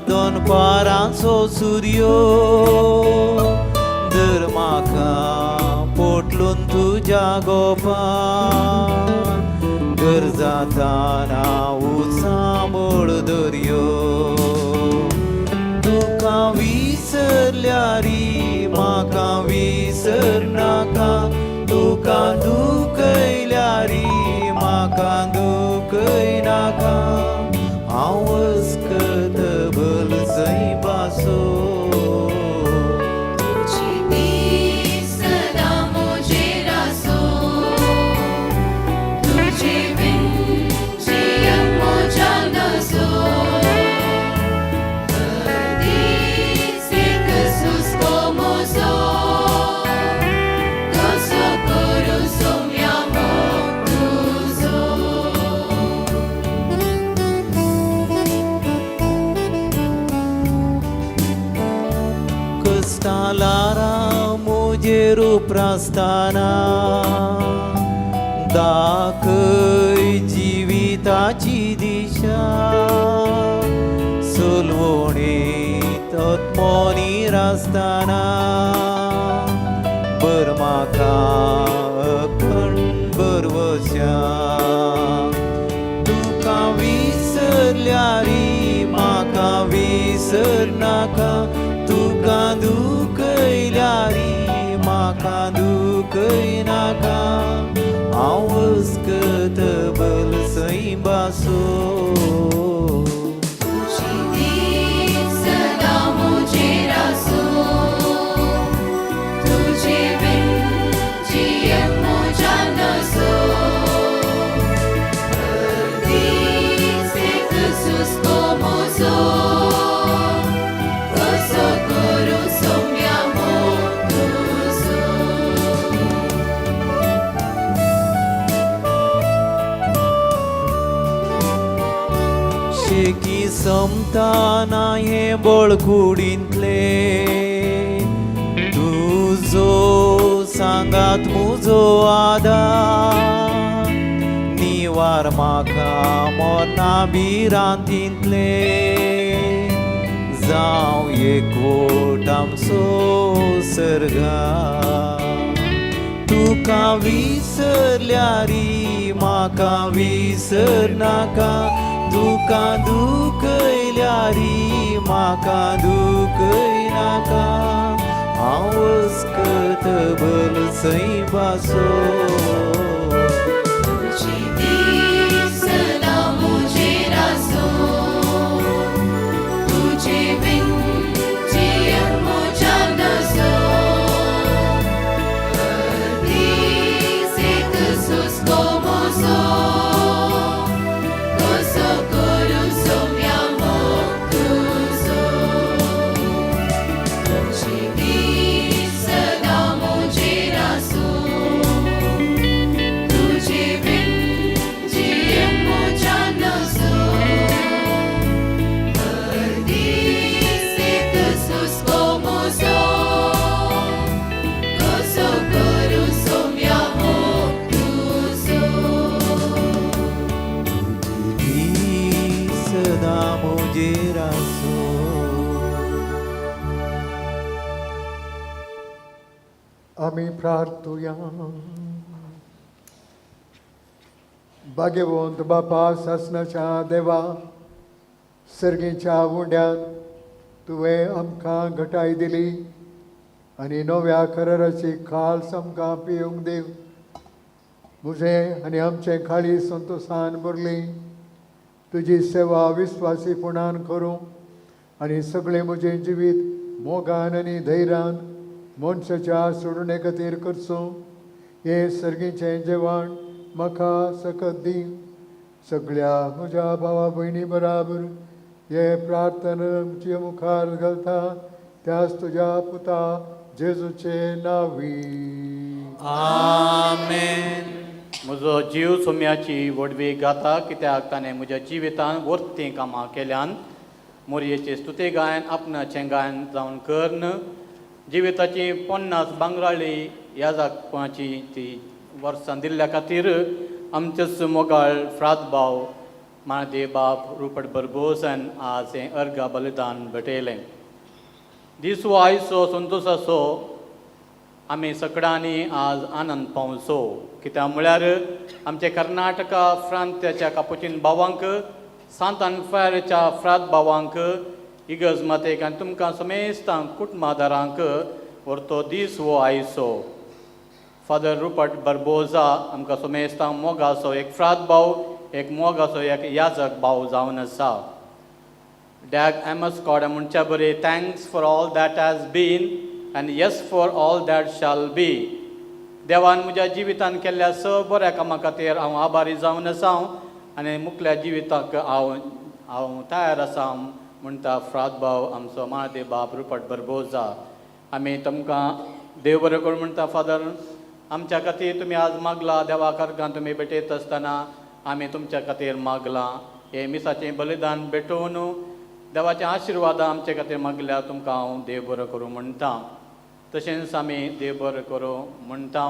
दनपारांचो सुर्यो धर म्हाका पोटलून तुज्या गोपान गरजाताना उचांबळ दर्यो तुका विसरल्यारी म्हाका विसरनाका तुका दुखयल्यारी म्हाका दुखयनाका हांव अस्कत भलसैबासो कस्तालारा म्हजेर उपरासतना दाखय जिविताची दिशा सलवणेंत आत्मनिरासतना बर म्हाका अखंड बरवस्या तुका विसरल्यारी म्हाका विसरनाका तुका दुखयल्यारी म्हाका दुखयनाका हांव अस्कत भलसैबासो शेकी समताना हें बळकुडींतलें तुजो सांगात म्हजो आदार निवार म्हाका मरना भिरांतींतलें जावं एकवट आमचो सर्गा तुका विसरल्यारी म्हाका विसरनाका तुका दुखयल्यारी म्हाका दुखयनाका हांव अस्कत भलसैबासो आमी प्रार्थुया. भाग्यवंत बापा सासणाच्या देवा, सर्गीच्या उंड्यान तुवें आमकां घटाय दिली. आनी नव्या कराराची खाल आमकां पिवंक देव. म्हजें आनी आमचें खाळी संतोशान भरली. तुजी सेवा विस्वासीपणान करूं आनी सगळें म्हजें जिवीत मोगान आनी धैर्यान मनशाच्या सोडणे खातीर करचो. हें सर्गीचें जेवण म्हाका सकत दी. सगळ्या म्हज्या भावा भयणी बराबर हे प्रार्थना आमचे मुखार घालता त्याच तुज्या पुता जेजूचे नांवी. आमेन. म्हजो जीव सोम्याची व्हडवी गाता, कित्याक ताणें म्हज्या जिवितान वर्तीं कामां केल्यान. मोरयेचे स्तुती गायन आपणाचें गायन जावन कर्ण जिविताची 50 बांगराळी याजाकपणाची ती वर्सां दिल्ल्या खातीर आमचेच मोगाळ फ्रात भाव माळदेव बाब रुपट बरबोसान आज हें अर्घा बलिदान भेटयलें. दीस हो आयचो संतोशाचो, आमी सगळ्यांनी आज आनंद पावचो, कित्याक म्हळ्यार आमचे कर्नाटका प्रांत्याच्या कापुचीन भावांक, सांत आनफायरच्या फ्रात भावांक, इगर्ज मातेक आनी तुमकां समेस्तांक कुटुंबादारांक व्हरतो दीस हो आयचो. फादर रुपट बर्बोजा आमकां समेस्तांक मोगाचो एक फ्रात भाव, एक मोगाचो एक याजक भाव जावन आसा. डॅग एमस कॉड म्हणच्या बरी, thanks for all that has been and yes for all that shall be. देवान म्हज्या जिवितान केल्ल्या स बऱ्या कामां खातीर हांव आभारी जावन आसा आनी मुखल्या जिविताक हांव हांव तयार आसा म्हणटा फ्रात भाव आमचो माळदेव बाब रुपट बरबोजा. आमी तुमकां देव बरें करूं म्हणटा. फादर, आमच्या खातीर तुमी आज मागला देवा कर्गान तुमी भेटयत आसतना आमी तुमच्या खातीर मागलां. हें मिसाचें बलिदान भेटोवन देवाचे आशिर्वाद आमचे खातीर मागल्या, तुमकां हांव देव बरो करूं म्हणटा. तशेंच आमी देव बरो करूं म्हणटा.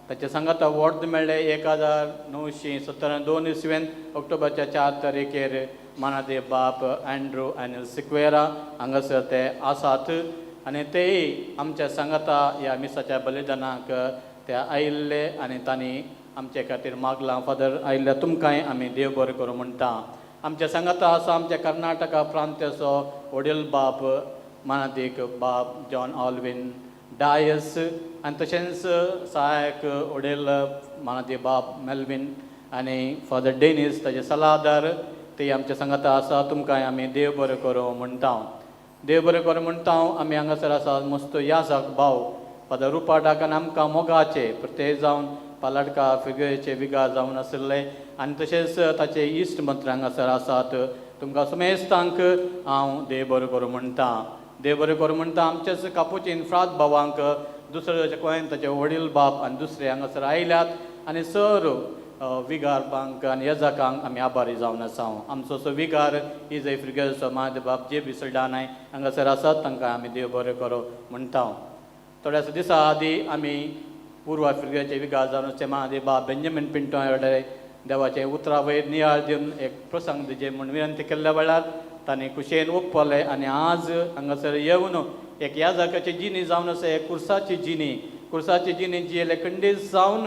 ताचे सांगाता वॉर्द मेळ्ळें 1972 इसवेन ऑक्टोबरच्या 4 तारखेर मानादेव बाप अँड्रू अनिल सिक्वेरा हांगासर ते आसात आनी तेय आमच्या सांगाता ह्या मिसाच्या बलिदानाक ते आयिल्ले आनी तांणी आमचे खातीर मागलां. फादर आयिल्ल्या तुमकांय आमी देव बरो करूं म्हणटा. आमच्या सांगाता आसा आमच्या कर्नाटका प्रांत्याचो वडील बाप मानादीक बाब जॉन ऑलविन डायस आनी तशेंच सहायक वडील मानादीक बाब मेल्विन आनी फादर डेनीस ताजे सलादार ते आमच्या सांगाता आसा. तुमकांय आमी देव बरो करूं म्हणटा. देव बरें करूं म्हणटा. आमी हांगासर आसा मस्त याजक भाव फादर रुपाटाक आनी आमकां मोगाचे प्रत्येक जावन पालाडका फिगेचे विगार जावन आशिल्ले आनी तशेंच ताचे इश्ट मंत्र हांगासर आसात. तुमकां समेस्तांक हांव देव बरो करूं म्हणटा. देव बरें करूं म्हणटा. आमचेच कापुचीन फ्रात भावांक दुसरे गोंयांत ताचे वडील बाप आनी दुसरे हांगासर आयल्यात आनी सर विगार बांक आनी येजाकांक आमी आभारी जावन आसा. आमचो असो विगार इजय फिर्गेजचो माधव बाब जे बिसलडानाय हांगासर आसात, तांकां आमी देव बरें करूं म्हणटा. थोड्याशा दिसा आदीं आमी पूर्व आफ्रिकेचे विगार जावन आसचे महादेव बाब बेंजामीन पिंटो कडेन देवाचे उतरां वयर नियाळ दिवन एक प्रसंग दिजे म्हूण विनंती केल्ल्या वेळार तांणी खुशयेन ओपले आनी आज हांगासर येवन एक याजकाची जिणी जावन आसा, एक कुर्साची जिणी, कुर्साची जिणी जियेले खंडीत जावन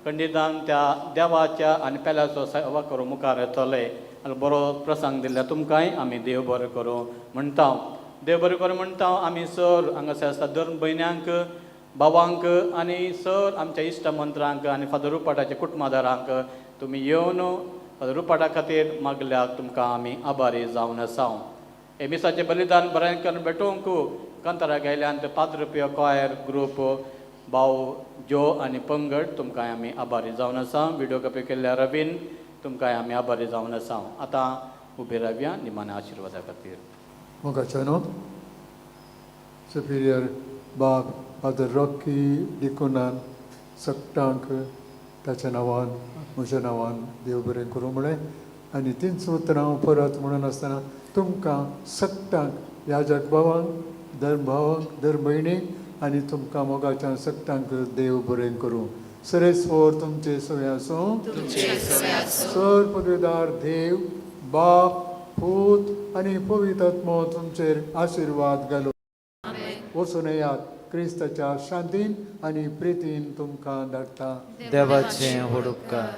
खंडितान त्या देवाच्या आनी पेल्याचो सेवा करूं मुखार येतले आनी बरो प्रसंग दिल्ल्या तुमकांय आमी देव बरो करूं म्हणटा. देव बरें करूं म्हणटा. आमी सर हांगासर आसता धर्म भयण्यांक, भावांक आनी सर आमच्या इश्ट मंत्रांक आनी फादर रुपाटाच्या कुटुंबादारांक तुमी येवन फादर रुपाटा खातीर मागल्याक तुमकां आमी आभारी जावन आसा. हे मिसाचें बलिदान बरें करून भेटोवंक कांतारा गेल्यान पाद्र पियो कॉयर ग्रूप भाव जो आनी पंगड तुमकां आमी आभारी जावन आसा. व्हिडियोग्राफी केल्ल्या रवीन तुमकां आमी आभारी जावन आसा. आतां उबे रावया निमाण्या आशिर्वादा खातीर. मोगाचो न्हू सुपिरियर बाब फादर रॉकी डिकुनान सगटांक ताच्या नांवान म्हज्या नांवान देव बरें करूं म्हळें आनी तींच उतरां हांव परत म्हणून आसतना तुमकां सगटांक याजक भावांक, धर्म भावांक, धर्म भयणीक आनी तुमकां मोगाच्या सगटांक देव बरें करूं. सरेस्वर तुमचे सगळें आसूं. सर पदवीदार देव बाप पूत आनी पवित्र आत्मो तुमचेर आशिर्वाद घालूं. वचून येयात क्रिस्ताच्या शांतीन आनी प्रितीन तुमकां धाडटा. देवाचें व्हड उपकार.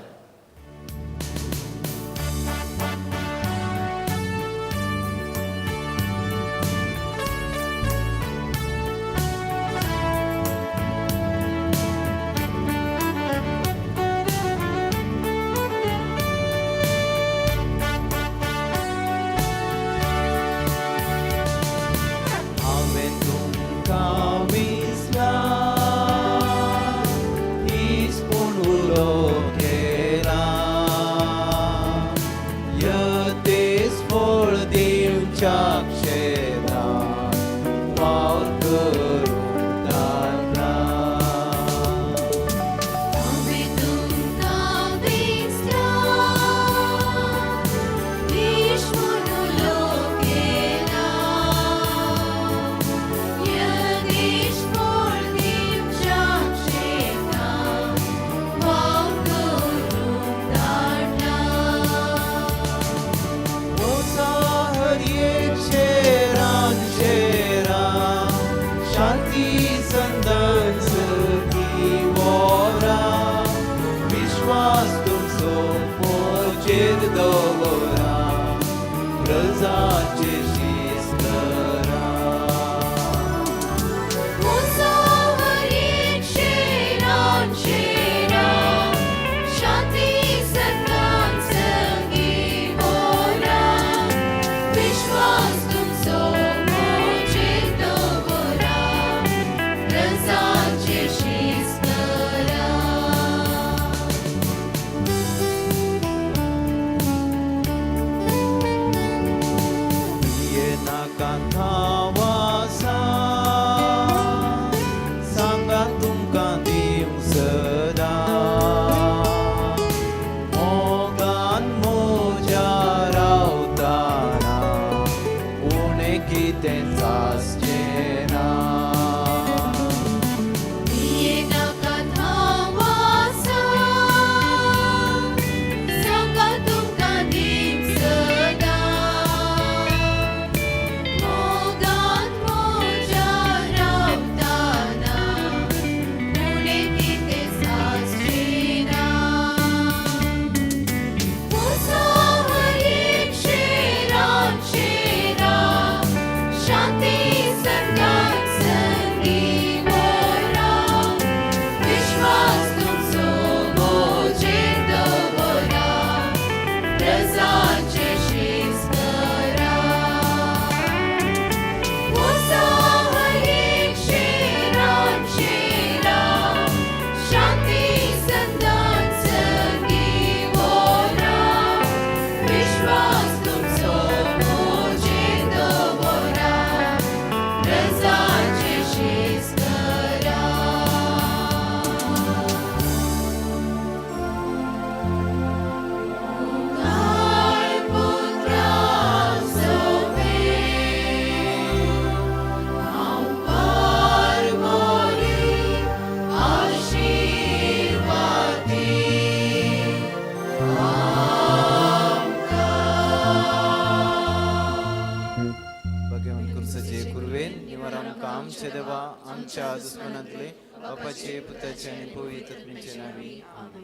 आमच्या दुस्मनांतले बापाचे पुताचे आनी पवित्र आत्म्याचे नांवी आमेन.